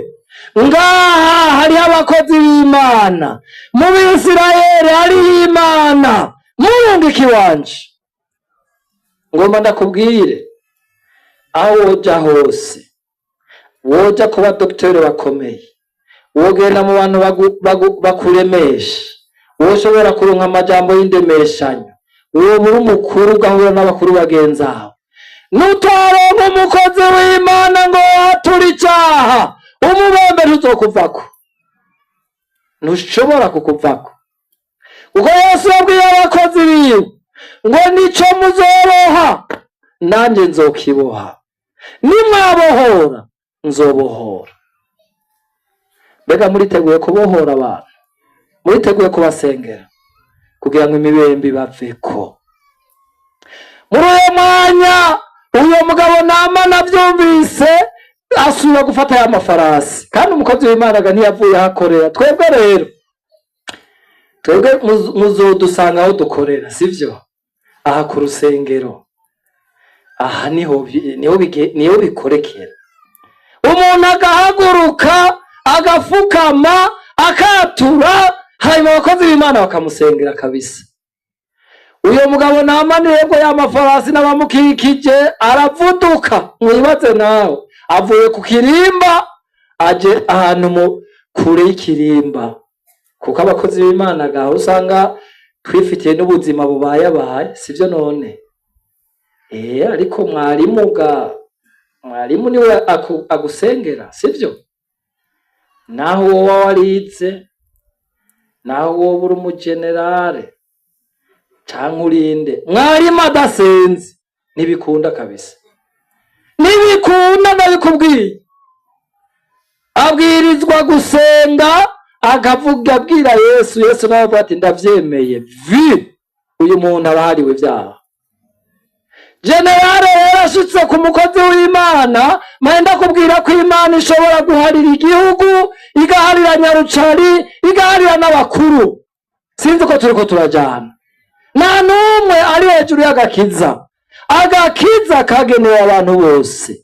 Ngaha hariho abakozi b'Imana, mu Bisirayeli hariho Imana, murungiki wanje. Ngomba ndakubwire, aho woja hose, woja kuba dogiteri bakomeye, wogenda mu bantu bakuremesha, woshobora kuronka amajambo y'indemeshanyo, woba uri umukuru ugahura n'abakuru bagenzi aho. Nutaronka umukozi w'Imana ngo wature icaha, umubembe ntuzokuvako, ntushobora kukuvako. Kuko Yesu yabwiye abakozi biwe ngo nico muzoroha nanjye nzokiboha, nimwabohora nzobohora. Mbega muriteguye kubohora abantu? Muriteguye kubasengera kugira ngo imibembe ibaveko? Muri uyo mwanya uyo mugabo Namani avyumvise asubira gufata ya mafarasi, kandi umukozi w'Imana ga ntiyavuye ahakorera. Twebwe rero, twebwe muzodusanga aho dukorera, sivyo? Aha ku rusengero, aha niho bikorekera. Umuntu agahaguruka agafukama akatura, hanyuma abakozi b'Imana bakamusengera kabisa. Uyo mugabo Namani rero ya mafarasi n'abamukikije aravuduka. Mwibaze nawe, avuye ku kirimba aje ahantu mu kure y'ikirimba, kuko abakozi b'Imana gaho usanga twifitiye n'ubuzima bubayabaye, sivyo none? Ariko mwarimu ga, mwarimu niwe agusengera, sivyo? Naho woba warize, naho woba uri umugenerale canke urinde, mwarimu adasenze ntibikunda kabisa, ntibikunda, ndabikubwiye. Abwirizwa gusenga akavuga abwira Yesu, Yesu nawe avuga ati ndavyemeye, vi uyu muntu aba ahariwe ivyaha. Generale rero ashitse ku mukozi w'Imana, mpande ndakubwira ko Imana ishobora guharira igihugu, igaharira Nyarucari, igaharira n'abakuru. Sinzi ko turiko turajana. Nta n'umwe ari hejuru y'agakiza. Agakiza kagenewe abantu bose.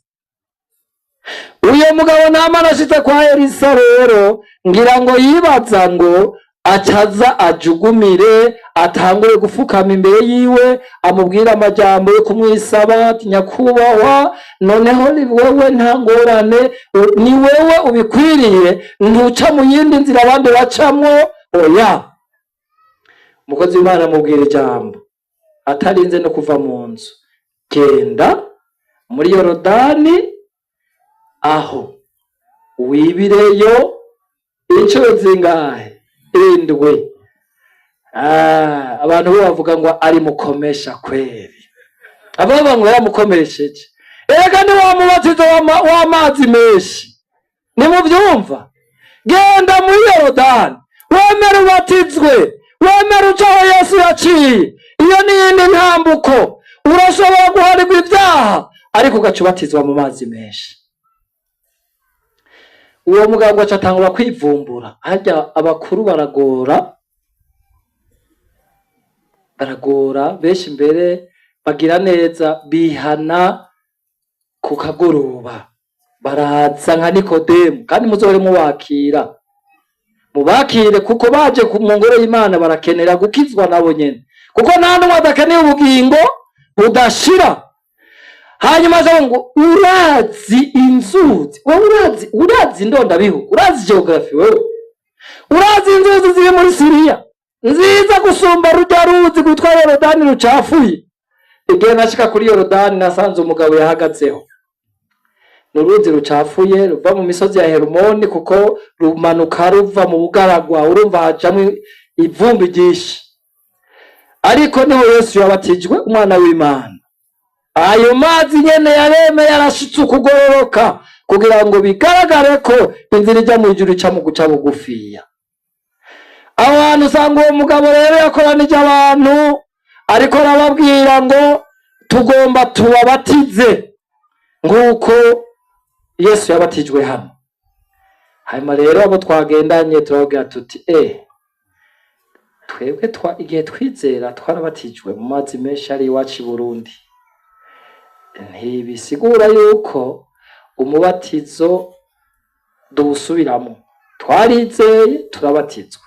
Uyo mugabo Namani ashitse kwa Elisa rero, ngira ngo yibaza ngo acaza ajugumire, atangure gufukama imbere yiwe, amubwire amajambo yo kumwisaba ati nyakubahwa, noneho ni wewe, nta ngorane, ni wewe ubikwiriye, ntuca mu yindi nzira abandi bacamwo. Oya, umukozi w'Imana amubwira ijambo atarinze no kuva mu nzu: genda muri Yorodani aho wibireyo inshuro zingahe? 7. Abantu bo bavuga ngo ari mukomesha kweri, abavuga ngo yaramukomesheje. Erega ni wa mubatizo w'amazi menshi, nimuvyumva? Genda muri Yorodani wemere ubatizwe, wemere uce aho Yesu yaciye. Iyo ni iyindi ntambuko. Urashobora guharirwa ibyaha ariko ugaca ubatizwa mu mazi menshi. Uwo mugabo aca atangura kwivumbura. Harya abakuru baragora, baragora benshi mbere bagira neza bihana ku kagoroba, baraza nka Nikodemu. Kandi muzohore mubakira, mubakire, kuko baje mu ngoro y'Imana barakenera gukizwa nabo nyene, kuko nta n'umwe adakeneye ubugingo budashira. Hanyuma aza ngo urazi inzuzi wewe, urazi indondabihugu, urazi geography wewe, urazi inzuzi ziri muri Siriya nziza gusumba rujya ruzi rwitwa Yorodani rucafuye. Igihe nashika kuri Yorodani nasanze umugabo yahagazeho. Ni uruzi rucafuye ruva mu misozi ya Herumoni, kuko rumanuka ruva mu bugaragwa, urumva hajamwo ivumbi ryinshi. Ariko niho Yesu yabatijwe, umwana w'Imana. Ayo mazi nyene yaremeye arashitse ukugororoka kugira ngo bigaragare ko inzira ijya mu ijuru ica mu guca bugufiya. Aho hantu usanga uwo mugabo rero yakoranije abantu, ariko arababwira ngo tugomba tubabatize nk'uko Yesu yabatijwe hano. Hanyuma rero abo twagendanye turababwira tuti: Twebwe igihe twizera twarabatijwe mu mazi menshi ari iwacu i Burundi. Ntibisigura yuko umubatizo duwusubiramo. Twarizeye, turabatizwa.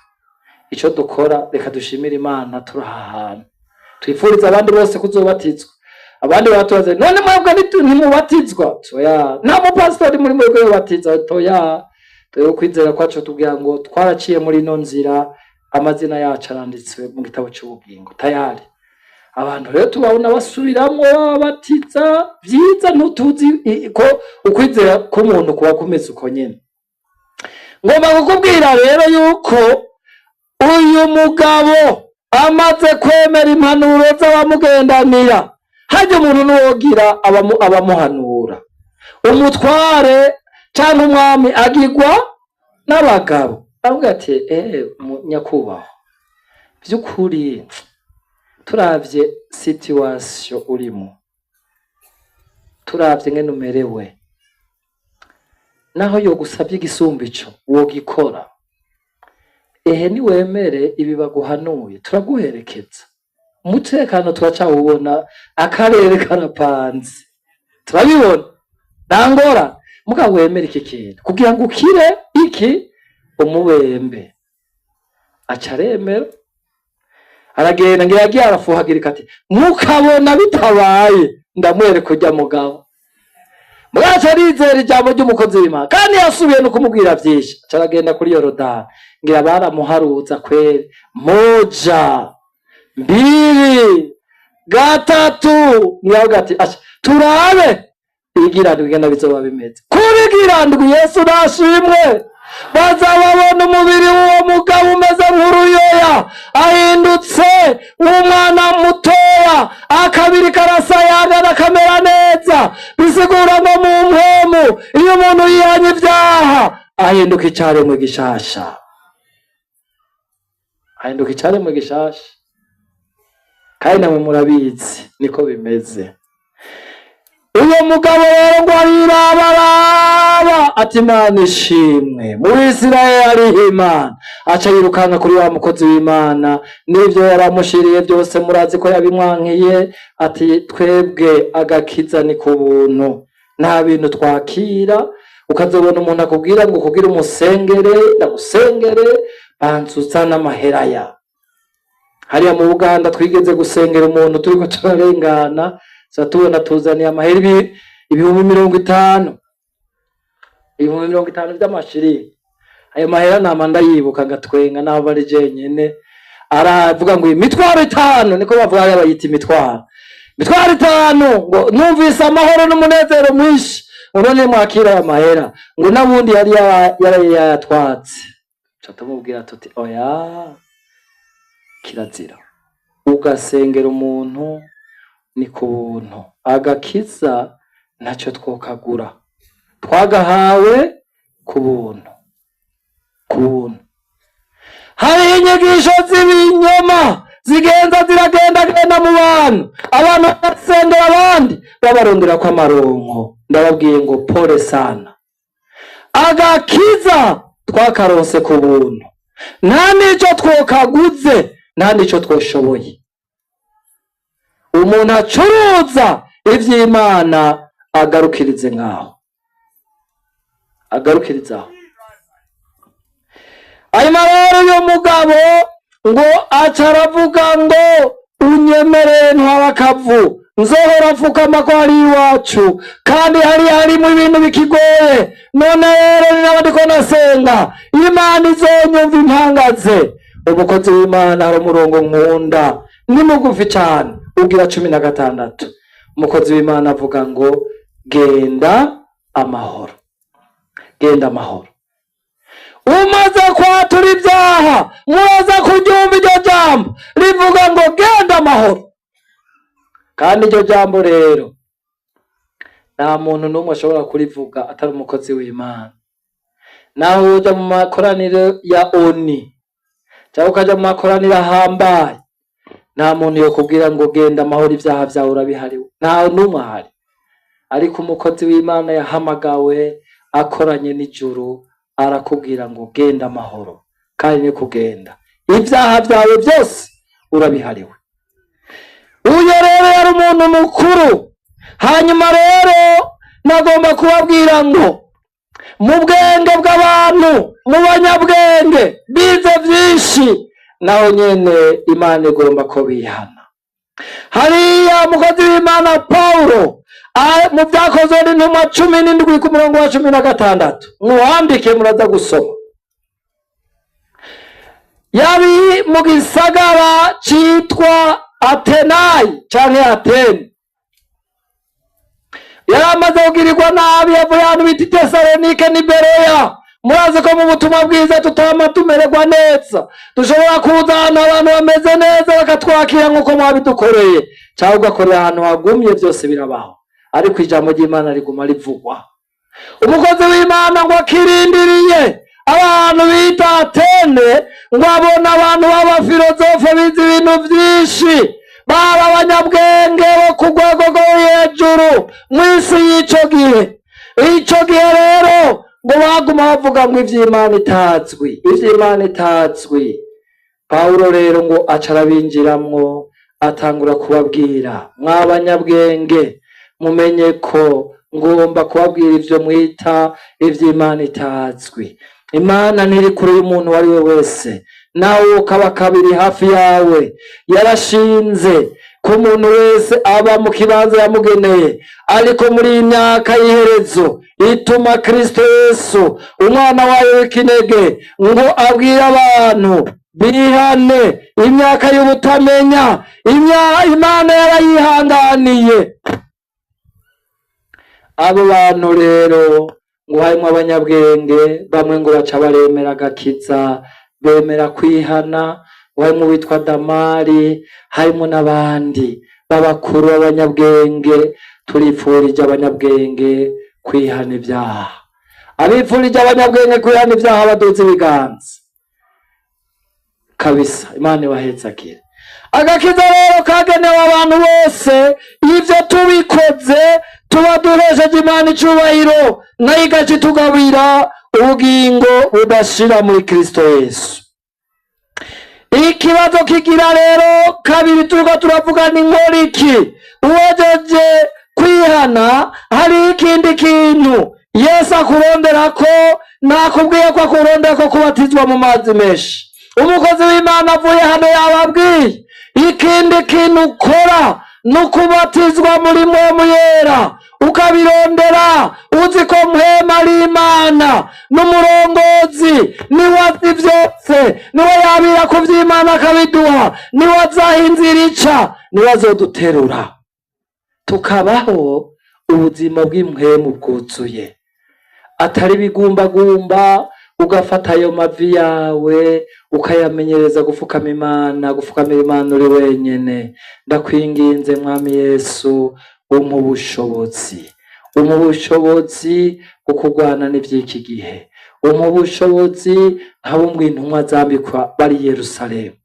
Ico dukora, reka dushimire Imana turi aha hantu, twifuriza abandi bose kuzobatizwa." Abandi baratubaza: "None mwebwe ntimubatizwa?" Toya, nta mupasitori muri mwebwe yobatiza. Toya, twebwe kwizera kwacu tubwira ngo twaraciye muri ino nzira, amazina yacu aranditswe mu gitabo c'ubugingo tayari. Abantu rero tubabona basubiramwo babatiza vyiza, ntutuzi ko ukwizera k'umuntu kuba kumeze uko nyene. Ngomba kukubwira rero yuko uyu mugabo amaze kwemera impanuro z'abamugendanira, harya umuntu nuwogira abamuhanura, umutware cyangwa umwami agirwa n'abagabo. Avuga ati: Nyakubahwa, by'ukuri turavye situation urimo, turavye ngene umerewe, naho yogusabye igisumba ico wogikora. Ehe, niwemere ibi baguhanuye, turaguherekeza. Umutekano turacawubona, akarere karapanze, turabibona, nta ngora. Mugabo wemere iki kintu kugira ngo ukire iki umubembe." Aca aremera, aragenda. Ngira yagiye arafuhagirika ati: "Mukabona bitabaye, ndamwereka urya mugabo." Mugabo arizera ijambo ry'umukozi w'Imana, kandi yasubiye no kumubwira vyinshi. Aca aragenda kuri Yorodani. Ngira baramuharuza kweri: moja, mbili, gatatu. Ngira ati: "Asha, turabe igirandwi ingene bizoba bimeze." Kuri girandwi, Yesu nashimwe, baza babona umubiri w'uwo mugabo umeze nk'uruyoya, ahindutse nk'umwana mutoya, akabiri karasayangana, kamera neza. Bisigura ngo mu mpwemu, iyo umuntu yihanye ibyaha, ahinduka icaremwe gishasha, ahinduka icaremwe gishasha. Kandi namwe murabizi, niko bimeze. Uwo mugabo rero ngo arirabaraba ati: "Imana ishimwe, mu Bisirayeli hariho Imana." Aca yirukanka kuri wa mukozi w'Imana n'ibyo yaramushiriye byose, murazi ko yabimwankiye. Ati: "Twebwe agakiza ni ku buntu, nta bintu twakira." Ukazobona umuntu akubwira ngo kugira umusengere, ndagusengere, banza uzane amahera. Ya hariya mu Buganda twigeze gusengera umuntu, turiko turarengana tuza tubona tuzaniye amahera 50,000, 50,000 vy'amashiringi. Ayo mahera nama ndayibuka ngatwenga, naho ari jenyene. Aravuga ngo imitwaro itanu, niko bavuga hariya, bayita imitwaro, imitwaro itanu. Ngo numvise amahoro n'umunezero mwinshi, ngo none mwakira aya mahera, ngo n'abundi yari yaraye yayatwatse. Ca tumubwira tuti: "Oya, kirazira, ugasengera umuntu ni ku buntu. Agakiza ntacyo twokagura, twagahawe ku buntu, ku buntu." Hari inyigisho z'ibinyoma zigenza ziragendagenda mu bantu, abantu basengera abandi babarondera ko amaronko. Ndababwiye ngo pole sana, agakiza twakaronse ku buntu, nta n'ico twokaguze, nta n'ico twoshoboye. Umuntu acuruza ivy'Imana agarukirize ngaho, agarukirize aho. Hanyuma rero uyu mugabo ngo aca aravuga ngo: "Unyemerere ntwara akavu, nzohora mfukama ko hari iwacu, kandi hari harimo ibintu bikigoye. None rero ni naba ndiko nasenga, Imana izonyumva impangaze." Umukozi w'Imana, hari umurongo nkunda, ni mugufi cane, ugira 16. Umukozi w'Imana avuga ngo: "Genda amahoro, genda amahoro." Umaze kwatura ibyaha, muraza kuryumva iryo jambo rivuga ngo: "Genda amahoro." Kandi iryo jambo rero Nta muntu n'umwe ashobora kurivuga atari umukozi w'Imana. Naho uja mu makoraniro ya ONU cyangwa ukaja mu makoraniro ahambaye, nta muntu yokubwira ngo genda amahoro, ibyaha vyawe urabihariwe, nta n'umwe ahari. Ariko umukozi w'Imana yahamagawe akoranye n'ijuru arakubwira ngo genda amahoro, kandi ni kugenda, ibyaha vyawe byose urabihariwe. Uyo rero yari umuntu mukuru. Hanyuma rero nagomba kubabwira ngo mu bwenge bw'abantu, mu banyabwenge bize byinshi, naho nyene Imana igomba ko bihana. Hariya umukozi w'Imana Pawulo, mu Byakozwe n'Intumwa 17 ku murongo wa 16, muwandike muraza gusoma, yari mu gisagara citwa Atenayi canke Atene. Yari amaze kugirirwa nabi, yavuye ahantu bita i Tesalonike n'i Bereya. Murazi ko mu butumwa bwiza tutama tumererwa neza. Dushobora kuza ahantu abantu bameze neza bakatwakira nk'uko mwabidukoreye, cyangwa ugakorera ahantu hagumye, byose birabaho, ariko ijambo ry'Imana riguma rivugwa. Umukozi w'Imana ngo akirindiriye abantu bita Atene, ngo abone abantu b'abafilozofe bize ibintu byinshi, baba abanyabwenge bo ku rwego rwo hejuru mu isi y'ico gihe. Ico gihe rero ngo baguma bavuga ngo ivy'Imana itazwi, ivy'Imana itazwi. Pawulo rero ngo aca arabinjiramwo, atangura kubabwira: mw'abanyabwenge, mumenye ko ngomba kubabwira ivyo mwita ivy'Imana itazwi. Imana ntiri kure y'umuntu uwo ari we wese, nawe ukaba kabiri hafi yawe. Yarashinze ko umuntu wese aba mu kibanza yamugeneye, ariko muri iyi myaka y'iherezo ituma Kristo Yesu umwana wayo w'ikinege ngo abwire abantu bihane. Imyaka y'ubutamenya Imana yarayihanganiye. Abo bantu rero ngo harimwo abanyabwenge bamwe, ngo baca baremera agakiza, bemera kwihana. Ngo harimwo uwitwa Damari, harimo n'abandi b'abakuru b'abanyabwenge. Turipfurije abanyabwenge kwihana ibyaha. Abipfurije abanyabwenge kwihana ibyaha baduze ibiganza kabisa. Imana ibahezagire. Agakiza rero kagenewe abantu bose. Ivyo tubikoze tuba duhesheje Imana icubahiro, nayo igaca itugabira ubugingo budashira muri Kristo Yesu. Ikibazo kigira rero kabiri turiko turavuga ni nkoriki? Uwejeje kwihana, hari ikindi kintu Yesu akurondera ko. Nakubwiye ko akurondera ko kubatizwa mu mazi menshi. Umukozi w'Imana avuye hano yababwiye ikindi kintu ukora ni ukubatizwa muri Mpwemu Yera, ukabirondera uzi ko Mpwemu ari Imana n'umurongozi, niwe azi byose, niwe yabira ku vy'Imana akabiduha, niwe azaha inzira ica, niwe azoduterura tukabaho ubuzima bw'impwemu bwuzuye, atari ibigumbagumba. Ugafata ayo mavi yawe ukayamenyereza gufukama Imana, gufukamira Imana uri wenyene. Ndakwinginze Mwami Yesu, umpa ubushobozi, umpa ubushobozi bwo kurwana n'ivy'iki gihe, umpa ubushobozi nka bumwe intumwa zambikwa bari i Yerusalemu.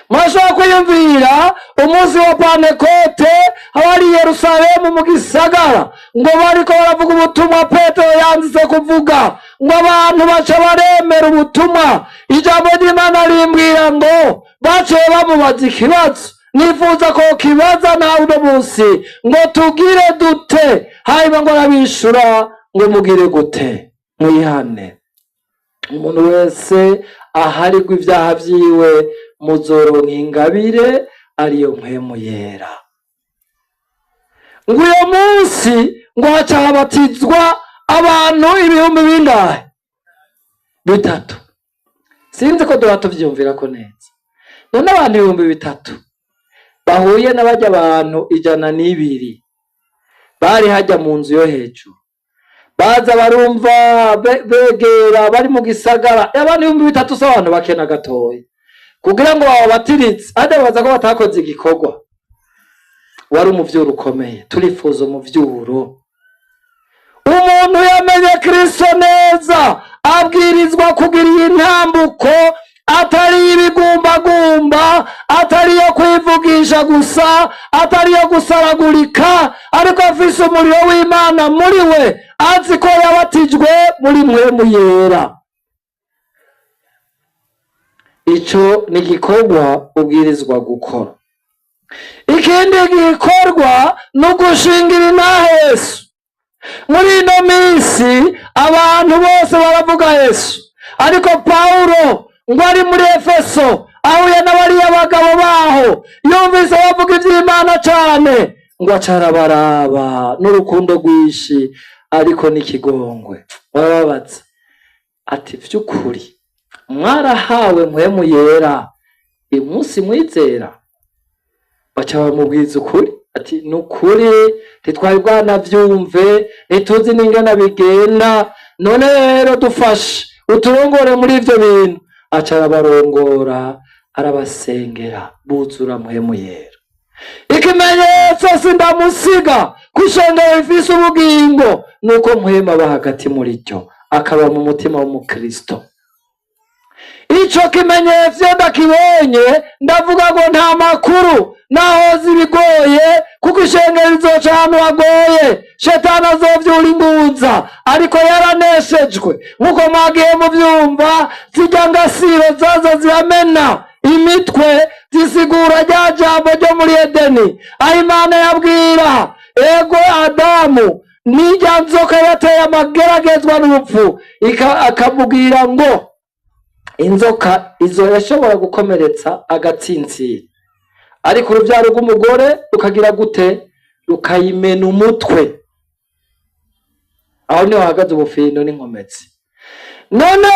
Murashobora kwiyumvira umunsi wa Pantekote abari i Yerusalemu mu gisagara, ngo bariko baravuga ubutumwa Petero yanzitse kuvuga, ngo abantu baca baremera ubutumwa. Ijambo ry'Imana rimbwira ngo baciye bamubaza ikibazo nifuza ko kibaza nawe uno munsi, ngo tugire dute? Hanyuma ngo arabishura ngo mugire gute? Mwihane, umuntu wese aharigwa ibyaha vyiwe, muzoronka ingabire ariyo Mpwemu Yera. Ngo uyo munsi ngo haca habatizwa abantu ibihumbi bingahe? 3. Sinzi ko duha tuvyiyumvira ko neza. None abantu 3000 bahuye n'abajya abantu 102 bari hajya mu nzu yo hejuru, baza barumva begera bari mu gisagara, abantu 3000 si abantu bake na gatoya kugira ngo bababatiritse. Hajya babaza ko batakoze igikorwa, wari umuvyuro ukomeye. Turifuza umuvyuro. Umuntu yamenye Kristo neza abwirizwa kugira iyi ntambuko, atari ibigumbagumba, atari iyo kwivugisha gusa, atari iyo gusaragurika, ariko afise umuriro w'Imana muri we, azi ko yabatijwe muri Mpwemu Yera. Ico ni igikorwa ubwirizwa gukora. Ikindi gikorwa ni ugushingira intahe Yesu. Muri ino minsi abantu bose baravuga Yesu, ariko Pawulo ngo ari muri Efeso ahuye n'abariya bagabo baho, yumvise bavuga ivy'Imana cane, ngo acarabaraba n'urukundo rwinshi ariko n'ikigongwe, barababaza ati: "Vy'ukuri mwarahawe Mpwemu Yera umunsi mwizera?" Baca bamubwiza ukuri ati: "Ni ukuri ntitwari bwanavyumve, ntituzi n'ingene bigenda. None rero dufashe, uturongore muri ivyo bintu." Aca arabarongora, arabasengera, buzura Mpwemu Yera. Ikimenyetso sindamusiga ko ishengero rifise ubugingo nuko Mpwemu aba hagati muri ryo, akaba mu mutima w'umukristo. Ico kimenyetso iyo ndakibonye, ndavuga ngo nta makuru naho zibigoye, kuko ishengero rizoca ahantu hagoye, Shetani azovyura inguza, ariko yaraneshejwe nk'uko mwagiye muvyumva. Zirya ngasiro zaza ziramena imitwe, zisigura rya jambo ryo muri Edeni, aho Imana yabwira ego Adamu n'irya nzoka yateye amageragezwa n'urupfu, akamubwira ngo inzoka izo yashobora gukomeretsa agatsintsira, ariko urubyaro rw'umugore rukagira gute? Rukayimena umutwe. Aho niho hahagaze ubufindo n'inkomezi. None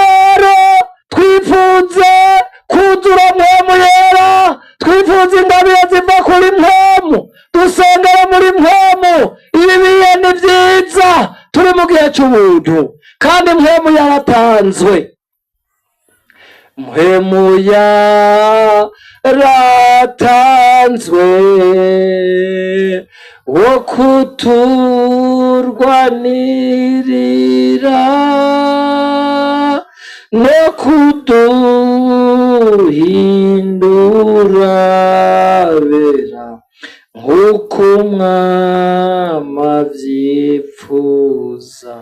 rero twifuze kuzura Mpwemu Yera, twifuze ingabire ziva kuri Mpwemu, dusengere muri Mpwemu. Ibi bihe ni vyiza, turi mu gihe c'ubuntu kandi Mpwemu yaratanzwe. Mpwemu yaratanzwe wo kuturwanirira no kuduhindura bera nk'uko Umwami avyifuza.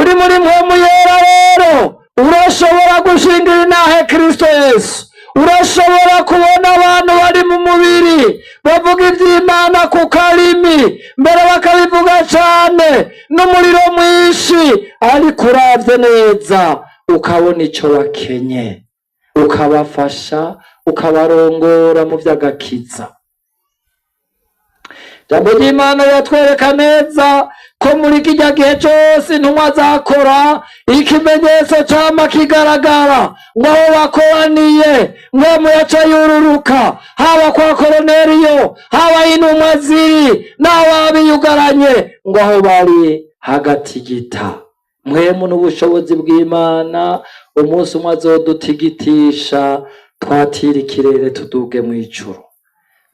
Uri muri Mpwemu Yera rero urashobora gushingira intahe Kristo Yesu. Urashobora kubona abantu bari mu mubiri bavuga ivy'Imana ku karimi, mbere bakabivuga cane n'umuriro mwinshi, ariko uravye neza ukabona ico bakenye, ukabafasha, ukabarongora mu vy'agakiza. Ijambo ry'Imana riratwereka neza ko muri kirya gihe cose intumwa zakora, ikimenyetso cama kigaragara ngo aho bakoraniye Mpwemu yaca yururuka, haba kwa Koroneriyo, haba intumwa ziri n'ababiyugaranye, ngo aho bari hagatigita. Mpwemu n'ubushobozi bw'Imana, umunsi umwe azodutigitisha, twatira ikirere, tuduge mw'ijuru.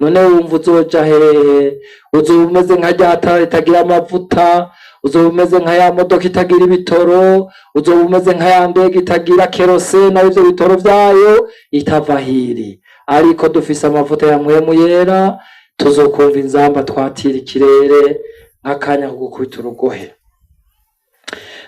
None wumva uzoja hehe? Uzoba umeze nka rya tara ritagira amavuta, uzoba umeze nka ya modoka itagira ibitoro, uzoba umeze nka ya ndege itagira kérosène, arivyo bitoro vyayo, itava hiri. Ariko dufise amavuta ya Mpwemu Yera, tuzokumva inzamba, twatira ikirere nk'akanya ko gukubita urugohe.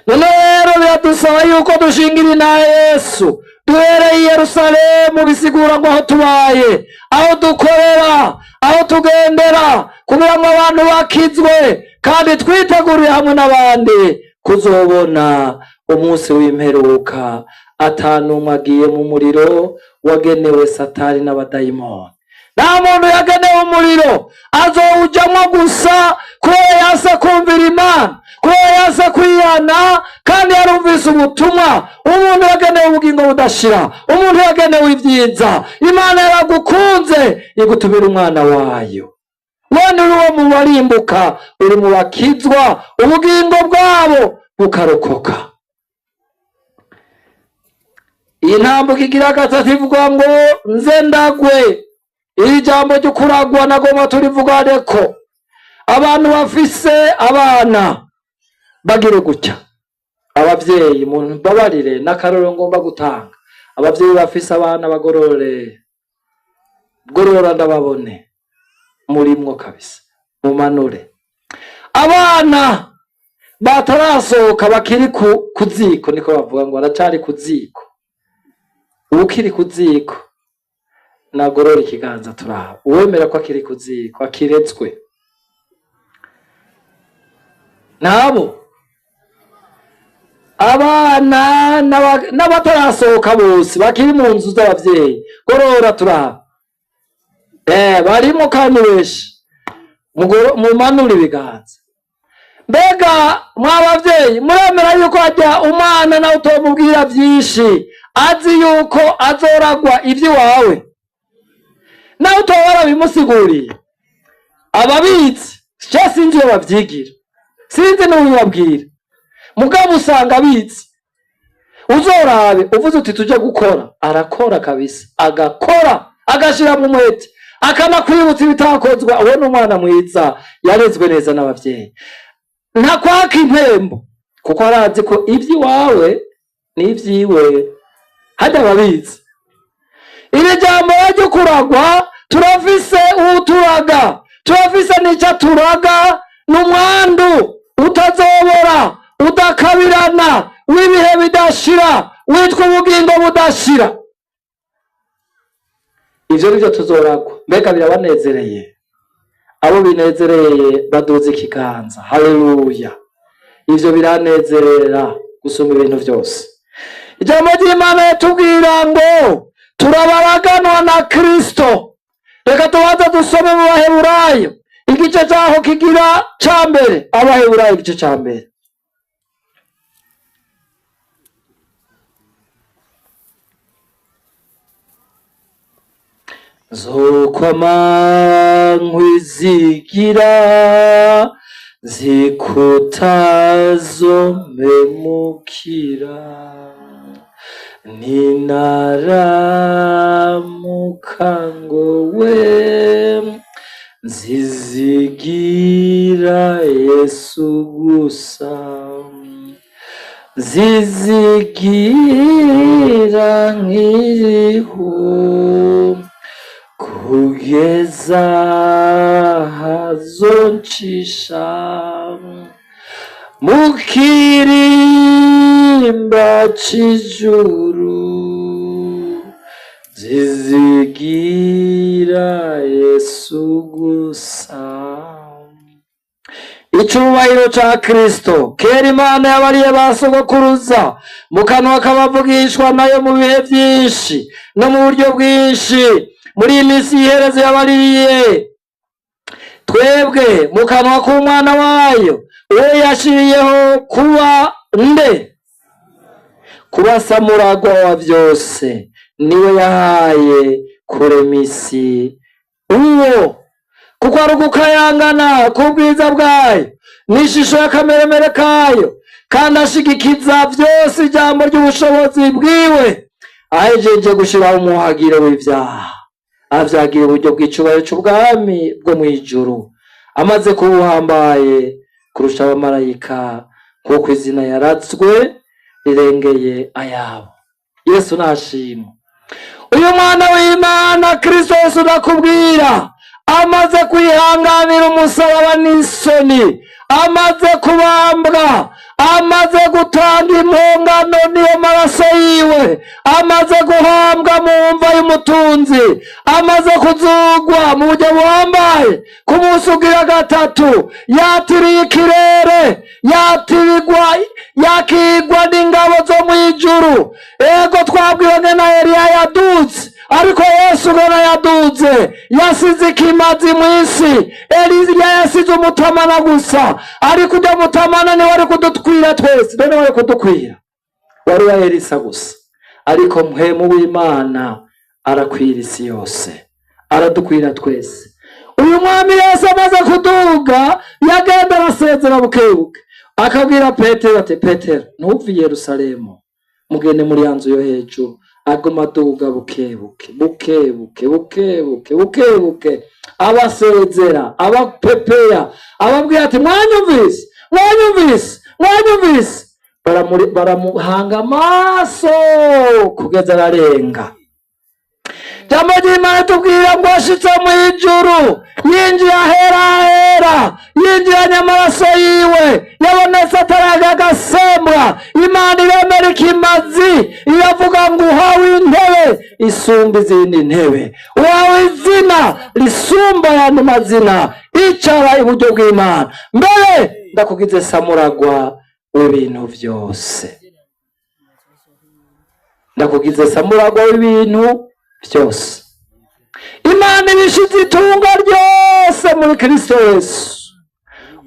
None rero biradusaba yuko dushingira intahe Yesu duhereye i Yerusalemu, bisigura ngo aho tubaye, aho dukorera, aho tugendera, kugira ngo abantu bakizwe, kandi twiteguriye hamwe n'abandi kuzobona umunsi w'imperuka atanumwe agiye mu muriro wagenewe Satani n'abadayimoni. Nta muntu yagenewe umuriro, azowujamwo gusa kubera yanse kumvira Imana, kubera yanse kwihana kandi yarumvise ubutumwa. Umuntu yagenewe ubugingo budashira, umuntu yagenewe ibyiza. Imana yaragukunze, igutumira umwana wayo. None uri uwo mu barimbuka, uri mu bakizwa, ubugingo bwabo bukarokoka. Iyi ntambuko igira gatatu ivuga ngo nze ndagwe. Iri jambo ryo kuragwa nagomba turivuganeko. Abantu bafise abana Bagire gutya abavyeyi, mumbabarire n'akarorero ngomba gutanga. Abavyeyi bafise abana bagorore, gorora ndababone, murimwo kabisa, mumanure. Abana batarasohoka bakiri ku ziko, niko bavuga ngo baracari ku ziko. Uwukiri ku ziko nagorora ikiganza turaba. Uwemera ko akiri ku ziko akiretswe nabo abana n'abatarasohoka bose bakiri mu nzu z'abavyeyi, gorora turaba. Barimo kandi benshi. Mumanure ibiganza. Mbega mwa bavyeyi, muremera yuko hajya umwana nawe utomubwira vyinshi, azi yuko azoragwa ivy'iwawe, nawe utoba warabimusiguriye? Ababizi je sinzi iyo bavyigira, sinzi n'uwibabwira, mugabo usanga abizi. Uzorabe uvuze uti tuje gukora, arakora kabisa, agakora agashiramo umwete, akanakwibutsa ibitakozwa. Uwo ni umwana mwiza yarezwe neza n'abavyeyi. Ntakwaka impembo kuko arazi ko ivy'iwawe n'ivyiwe. Hajya ababizi iri jambo ryo kuragwa, turafise uwuturaga, turafise n'ico aturaga, ni umwandu utazobora, udakabirana, w'ibihe bidashira, witwa ubugingo budashira. Ivyo nivyo tuzoragwa. Mbega birabanezereye? Abo binezereye baduze ikiganza. Haleluya! Ivyo biranezerera gusumba ibintu vyose. Ijambo ry'Imana yatubwira ngo turabaraganwa na Kristo. Reka tubanze dusome mu Baheburayo igice cyaho kigira ca mbere. Abaheburayo igice ca mbere. Nzokwama nkwizigira, zikutazompemukira, ninaramuka ngowe nzizigira Yesu gusa, nzizigira nkiriho kugeza hazoncisha mu kirimba c'ijuru, nzizigira Yesu gusa. Icubahiro ca Kristo. Kera Imana yabariye ba sogokuruza mu kanwa k'abavugishwa nayo mu bihe vyinshi no mu buryo bwinshi, muri iyi minsi y'iherezo yabaririye twebwe mu kanwa k'umwana wayo, uwo yashiriyeho kuba nde? Kuba samuragwa wa vyose, niwe yahaye kurema isi. Uwo kuko ari ugukayangana k'ubwiza bwayo n'ishusho y'akameremere kayo, kandi ashigikiza vyose ijambo ry'ubushobozi bwiwe, ahejeje gushiraho umuhagiro w'ivyaha, avyagira uburyo bw'icubahiro c'ubwami bwo mw'ijuru, amaze kuba uhambaye kurusha abamarayika, kuko izina yaratswe rirengeye ayabo. Yesu nashimwe. Uyu mwana w'Imana Kristo Yesu ndakubwira, amaze kwihanganira umusaraba n'isoni, amaze kubambwa, amaze gutanga impongano niyo maraso yiwe, amaze guhambwa mu mva y'umutunzi, amaze kuzugwa mu buryo buhambaye ku munsi ugira gatatu, yatiriye ikirere, yakigwa n'ingabo zo mw'ijuru. Ego, twabwiwe na Eliya yaduze, ariko Yesu ngana yaduze, yasize ikimazi mw'isi. Eliya yasize umutamana gusa, ariko ujya mutamana niwe ari kudutwira twese. None wari kudukwira wari uwa Elisa gusa, ariko mpwemu w'Imana arakwira isi yose, aradukwira twese. Uyu mwami Yesu amaze kuduga, yagenda arasezera bukebuke, akabwira Petero ati: Petero, ntuve i Yerusalemu, mugende muri ya nzu yo hejuru. Aguma aduga bukebuke bukebuke bukebuke bukebuke, abasezera, abapepeya, ababwira ati: mwanyumvise, mwanyumvise, Mwanyumvise? Baramuhanga amaso kugeza ararenga. Jambo ry'Imana tubwira ngo ashitse mu ijuru, yinjiye ahera ahera, yinjiranye amaraso yiwe yabonetse ataraga agasembwa. Imana iremera ikimazi, iravuga ngo uhawe intebe isumba izindi ntebe, uhawe izina risumba ayandi mazina, icara iburyo bw'Imana, mbere ndakugize samuragwa w'ibintu byose, ndakugize samuragwa w'ibintu byose. Imana ibishize itunga ryose muri Kristo Yesu.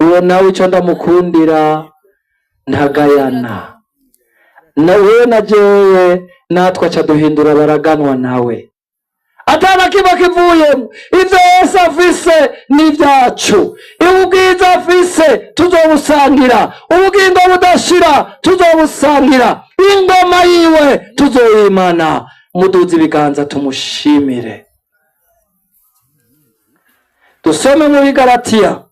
Uwo nawe icyo ndamukundira, ntagayana nawe na jewe, natwe aca duhindura baraganwa nawe, atana kiba kivuyemo. Ibyo Yesu afise ni ibyacu, ubwiza afise tuzobusangira, ubugingo budashira tuzobusangira, ingoma yiwe tuzoyimana. Muduze ibiganza tumushimire. Dusome mu Bigaratiya,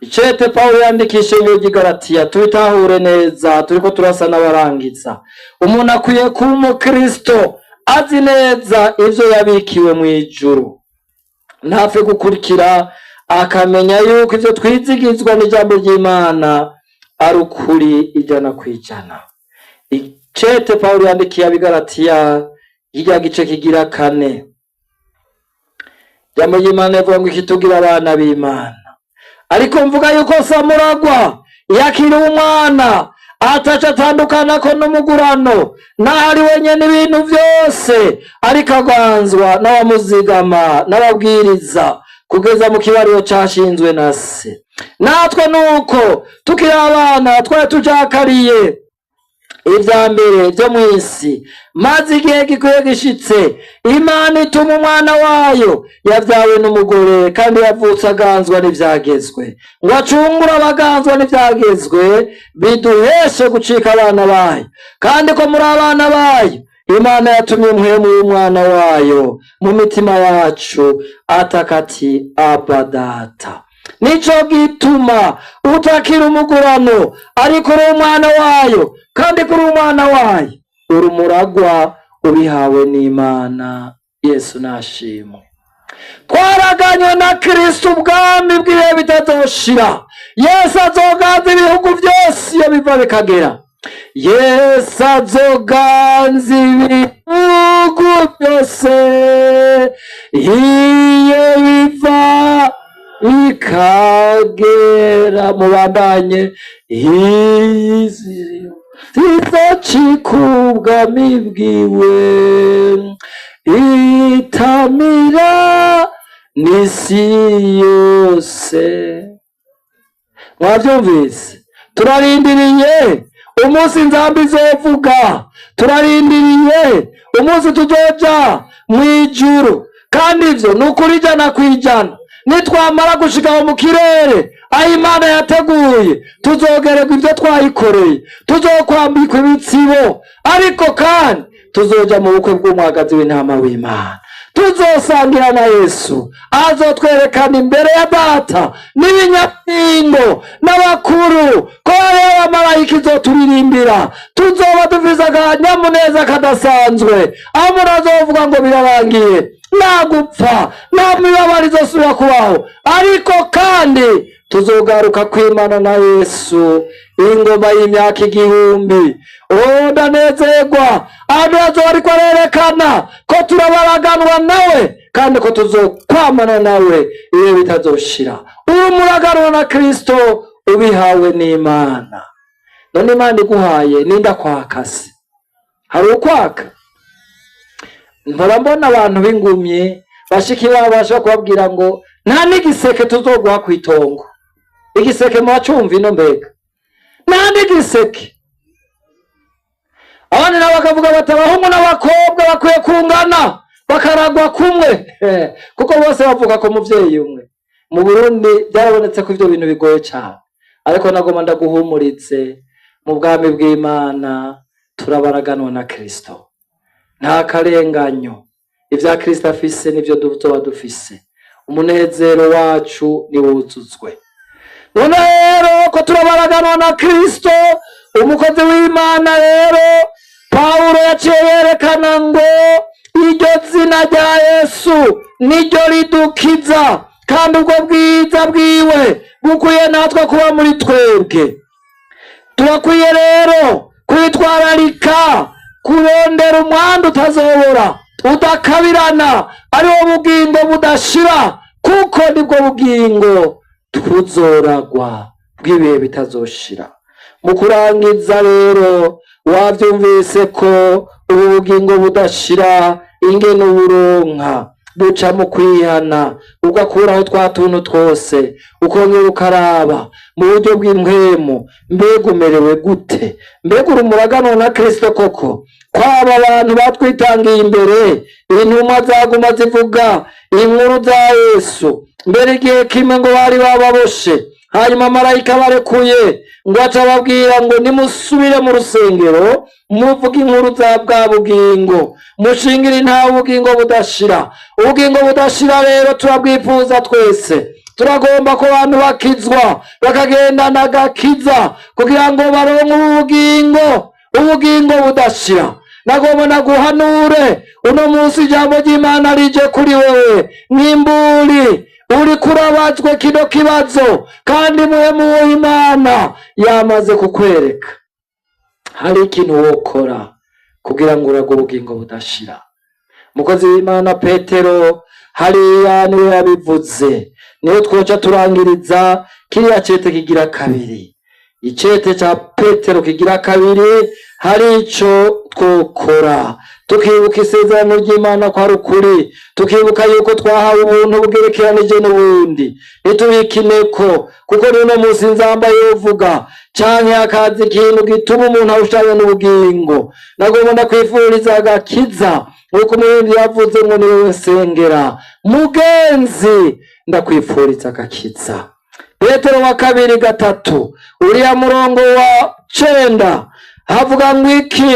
icete Pawulo yandikishe mu Gigaratiya, tubitahure neza. Turiko turasa n'abarangiza. Umuntu akwiye kuba umukristo azi neza ivyo yabikiwe mu ijuru, ntapfe gukurikira, akamenya yuko ivyo twizigizwa n'ijambo ry'Imana ari ukuri 100%. Icete Pawulo yandikiye Abigaratiya, kirya gice kigira kane, ijambo ry'Imana rivuga ngo ikitugira abana b'Imana. Ariko mvuga yuko samuragwa yakiriwe umwana ataca atandukana ko n'umugurano, n'ahari wenyene ibintu byose, ariko aganzwa n'abamuzigama n'ababwiriza kugeza mu kibariro cashinzwe na se. Natwe nuko tukiri abana twari tujakariye ibya mbere byo mu isi, maze igihe gikwiye gishitse, Imana ituma umwana wayo yabyawe n'umugore kandi yavutse aganzwa n'ibyagezwe, ngo acungure abaganzwa n'ibyagezwe, biduheshe gucika abana bayo. Kandi ko muri abana bayo, Imana yatumye umuhemu w'umwana wayo mu mitima yacu, ataka ati: "Aba, Data." Nico gituma utakira umugurano, ariko uri umwana wayo, kandi kuri umwana wayo uri umuragwa ubihawe n'Imana. Yesu nashimwe. Twaraganywe na Kristo ubwami bw'ibihe bitazoshira. Yesu azoganza ibihugu byose iyo biva bikagera. Yesu azoganza ibihugu byose iyo biva bikagera. Mubandanye. Isi izocika ubwami bwiwe, itamira n'isi yose. Mwavyumvise? Turarindiriye umunsi inzamba izovuga, turarindiriye umunsi tuzoja mw'ijuru. Kandi ivyo ni ukuri 100%. Nitwamara gushika aho mu kirere aho Imana yateguye, tuzogererwa ibyo twayikoreye, tuzokwambikwa ibitsibo, ariko kandi tuzoja mu bukwe bw'umwagazi w'intama w'Imana, tuzosangira na Yesu. Azotwerekana imbere ya Data n'ibinyabindo n'abakuru, ko hariho abamarayika izoturirimbira. Tuzoba dufise akanyamuneza kadasanzwe, aho umuntu azovuga ngo birarangiye, nta gupfa, nta mibabaro izosubira kubaho. Ariko kandi tuzogaruka kwimana na Yesu ingoma y'imyaka 1000. Oh, ndanezerwa ahantu hazoba ariko arerekana ko turabaraganwa nawe, kandi ko tuzokwamana nawe ibihe bitazoshira. Uri umuraganwa na Kristo ubihawe n'Imana. None Imana iguhaye, ninda kwakase? Hari ukwaka? Mpora mbona abantu b'ingumye, bashiki babo bashobora kubabwira ngo nta n'igiseke tuzoguha kw'itongo. Igiseke muracumva ino mbega? Nta n'igiseke. Abandi nabo bakavuga bati abahungu n'abakobwa bakwiye kungana, bakaragwa kumwe, kuko bose bavuga ko muvyeyi umwe. Mu Burundi byarabonetse ko ivyo bintu bigoye cane, ariko nagoma ndaguhumuritse: mu bwami bw'Imana turabaraganwa na Kristo, nta karenganyo. Ibya Kristo afise nivyo tuzoba dufise. Umunezero wacu niwuzuzwe. None rero ko turabaraganwa na Kristo, umukozi w'Imana rero Pawulo yaciye yerekana ngo iryo zina rya Yesu niryo ridukiza, kandi ubwo bwiza bwiwe bukwiye natwe kuba muri twebwe. Turakwiye rero kwitwararika kurondera umwanda utazobora, udakabirana, ari wo bugingo budashira, kuko nibwo bugingo tuzoragwa bw'ibihe bitazoshira. Mu kurangiza rero, wavyumvise ko ubu bugingo budashira ingene uburonka buca mu kwihana, ugakuraho twa tuntu twose, ukongera ukaraba mu buryo bw'impwemu: mbega umerewe gute? Mbega uri umuraganwa na Kristo koko? Kwaba abantu batwitangiye imbere, intumwa zaguma zivuga inkuru za Yesu. Mbere igihe kimwe ngo bari bababoshe, hanyuma marayika barekuye ngo aca ababwira ngo: "Nimusubire mu rusengero, muvuge inkuru za bwa bugingo, mushingire intahe ubugingo budashira." Ubugingo budashira rero turabwifuza twese. Turagomba ko abantu bakizwa, bakagendana agakiza, kugira ngo baronke ubu bugingo, ubugingo budashira. Nagomba naguhanure uno munsi, ijambo ry'Imana rije kuri wewe nk'imburi uri kurabazwe kino kibazo, kandi Mpwemu w'Imana yamaze kukwereka hari ikintu wokora kugira ngo urage ubugingo budashira. Umukozi w'Imana Petero hariya niwe yabivuze, niyo twoca turangiriza kiriya cete kigira kabiri. Icete ca Petero kigira kabiri, hari ico twokora tukibuka isezerano ry'Imana ko ari ukuri, tukibuka yuko twahawe ubuntu bugerekeranije n'ubundi. Ntitubikineko, kuko n'uno munsi nzamba yovuga canke hakaza ikintu gituma umuntu awushanya n'ubugingo. Nagomba ndakwifuriza agakiza, nk'uko umurindi yavuze ngo: "Ni wewe nsengera." Mugenzi, ndakwifuriza agakiza. Petero wa kabiri 3, uriya murongo wa 9, havuga ngo iki?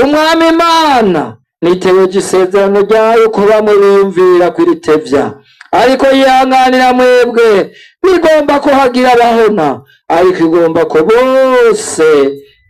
Umwami Imana niteweje isezerano ryayo ko bamwe biyumvira kwiritevya, ariko yihanganira mwebwe, bigomba ko hagira abahona, ariko igomba ko bose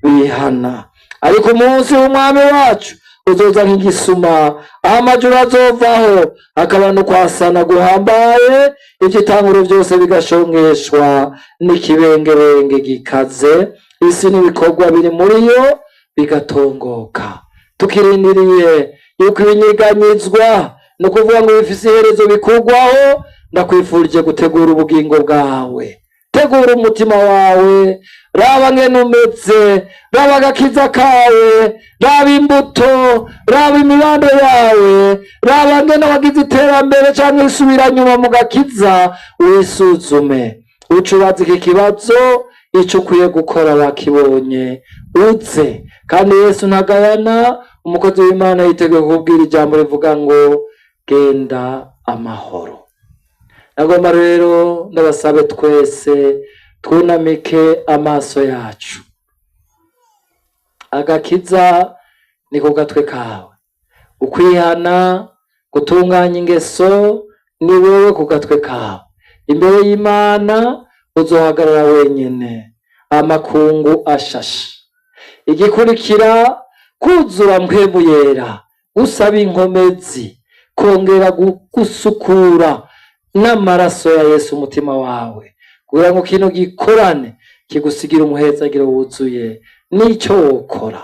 bihana. Ariko umunsi w'Umwami wacu uzoza nk'igisuma, aho amajuru azovaho, hakaba no kwasana guhambaye, ivy'itanguro vyose bigashongeshwa n'ikibengebenge gikaze, isi n'ibikorwa biri muri yo bigatongoka. Tukirindiriye yuko ibinyeganyizwa, ni ukuvuga ngo bifise iherezo, bikurwaho, ndakwifurije gutegura ubugingo bwawe. Tegura umutima wawe, raba ngene umeze, raba agakiza kawe, raba imbuto, raba imibano yawe, raba ngene wagize iterambere canke isubiranyuma mu gakiza. Wisuzume, uce ubaza iki kibazo: ico ukwiye gukora wakibonye? Uze kandi Yesu ntagayana. Umukozi w'Imana yiteguye kukubwira ijambo rivuga ngo: "Genda amahoro." Nagomba rero ndabasabe twese twunamike amaso yacu. Agakiza ni ku gatwe kawe, ukwihana, gutunganya ingeso ni wewe ku gatwe kawe. Imbere y'Imana uzohagarara wenyene, amakungu ashashe. Igikurikira, kuzura Mpwemu Yera, gusaba inkomezi, kongera gusukura n'amaraso ya Yesu umutima wawe, kugira ngo kino gikorane kigusigire umuhezagiro wuzuye. N'icyo wokora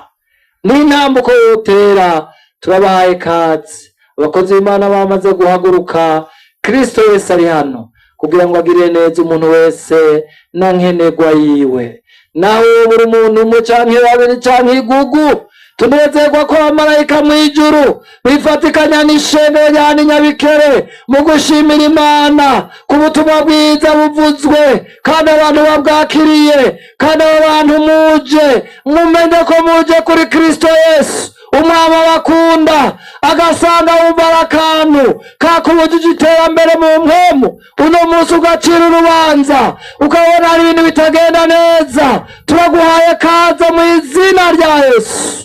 n'intambuko wotera, turabahaye kazi. Abakozi b'Imana bamaze guhaguruka. Kristo Yesu ari hano kugira ngo agirire neza umuntu wese na nkenerwa yiwe, nawe buri muntu umwe canke babiri canke igugu. Tunezerwa ko abamarayika mw'ijuru bifatikanya n'ishengero rya Nyabikere mu gushimira Imana ku butumwa bwiza buvuzwe kandi abantu babwakiriye. Kandi abo bantu muje, mumenye ko muje kuri Kristo Yesu, Umwami abakunda. Agasanga wumva ari akantu kakubujije iterambere mu mpwemu, uno munsi ugacira urubanza, ukabona hari ibintu bitagenda neza, turaguhaye kaze mu izina rya Yesu.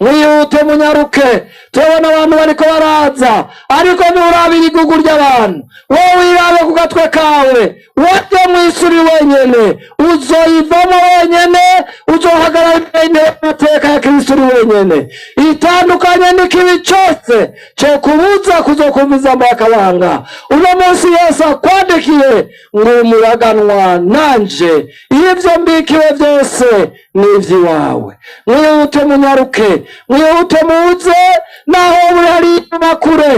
Mwihute, munyaruke, turabona abantu bariko baraza, ariko nturabira igugu ry'abantu. Wowe wirabe ku gatwe kawe. Wajya mu isi uri wenyene, uzoyivamo wenyene, uzohagarara imbere y'amateka ya Kristo uri wenyene. Itandukanye n'ikibi cyose cyo kubuza kuzokumva ijambo y'akabanga. Uno munsi Yesu akwandikiye ngo umuraganwa nanje, ibyo mbikiwe byose ni iby'iwawe. Mwihute, munyaruke, mwihute muze, naho buri hariya inyuma kure,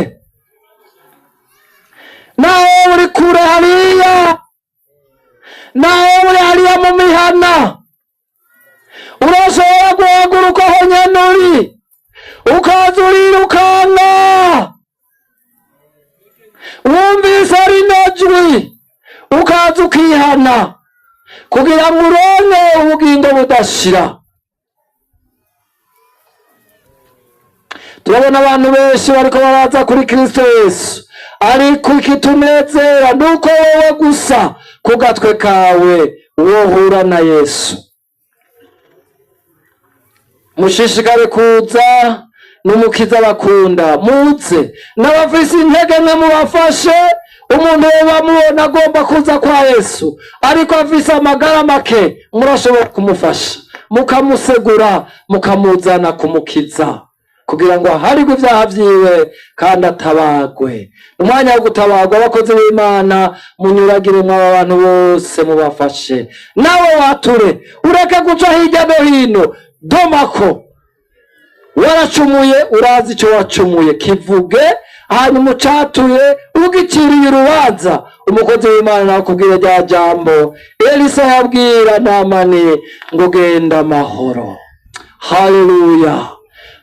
naho uri kure hariya, naho uri hariya mu mihana, urashobora guhaguruka aho nyene uri, ukaza urirukanga wumvise rino jwi, ukaza ukihana kugira ngo uronke ubugingo budashira. Turabona abantu benshi bariko baraza kuri Kristo Yesu, ariko ikitunezera nuko wowe gusa ku gatwe kawe wohura na Yesu. Mushishikare kuza, n'Umukiza bakunda. Muze n'abafise intege nke mubafashe. Umuntu woba mubona agomba kuza kwa Yesu ariko afise amagara make, murashobora kumufasha, mukamusegura, mukamuzana kumukiza kugira ngo aharirwe ibyaha vyiwe kandi atabagwe. Umwanya wo gutabagwa. Abakozi b'Imana, munyuragire mw'aba bantu bose, mubafashe. Nawe wature, ureke guca hirya no hino. Domako waracumuye, urazi icyo wacumuye, kivuge, hanyuma ucatuye ugiciriye urubanza. Umukozi w'Imana nakubwira rya jambo Elisa yabwira Namani ngo genda amahoro. Haleluya,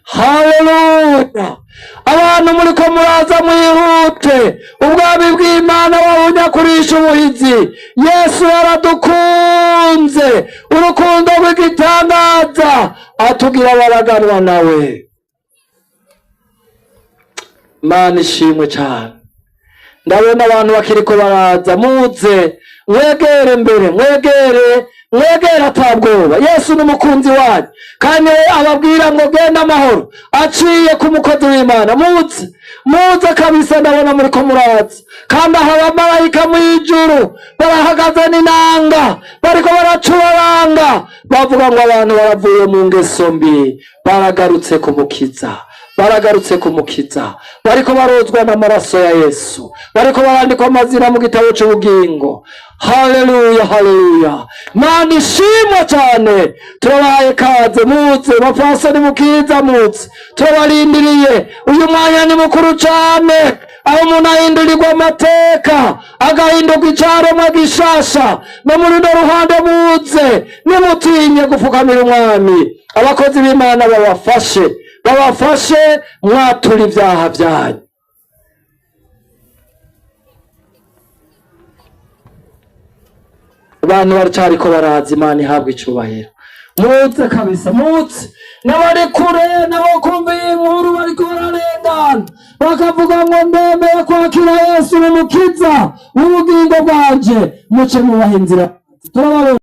haleluya! Abantu muriko muraza, mwihute. Ubwami bw'Imana babunyakurisha ubuhizi. Yesu yaradukunze urukundo rw'igitangaza, atugira baraganwa nawe. Mana ishimwe cyane. Ndabona abantu bakiriko baraza. Muze mwegere mbere, mwegere, mwegere atabwoba. Yesu ni umukunzi wanyu, kandi we ababwira ngo genda amahoro aciye ku mukozi w'Imana. Muze, muze kabisa. Ndabona muriko muraza, kandi aho abamarayika mw'ijuru barahagaze n'inanga, bariko baracuraranga, bavuga ngo abantu baravuye mu ngeso mbi, baragarutse kumukiza, baragarutse kumukiza, bariko barozwa n'amaraso ya Yesu, bariko barandikwa amazina mu gitabo c'ubugingo. Haleluya, haleluya! Mana ishimwe cyane. Turabahaye kaze, muze. Bapfasoni mukiza, muze, turabarindiriye. Uyu mwanya ni mukuru cyane, aho umuntu ahindurirwa amateka, agahindurwa icaremwe gishasha. No muri runo ruhande muze, nimutinye gufukamira Umwami. Abakozi b'Imana babafashe, babafashe mwatura ibyaha byanyu. Abantu baracariko baraza. Imana ihabwa icubahiro. Muze kabisa, muze. N'abari kure nabo kumva iyi nkuru, bariko bararengana bakavuga ngo ndemeye kwakira Yesu n'Umukiza w'ubugingo bwanje, muce mubaha inzira. Turababona.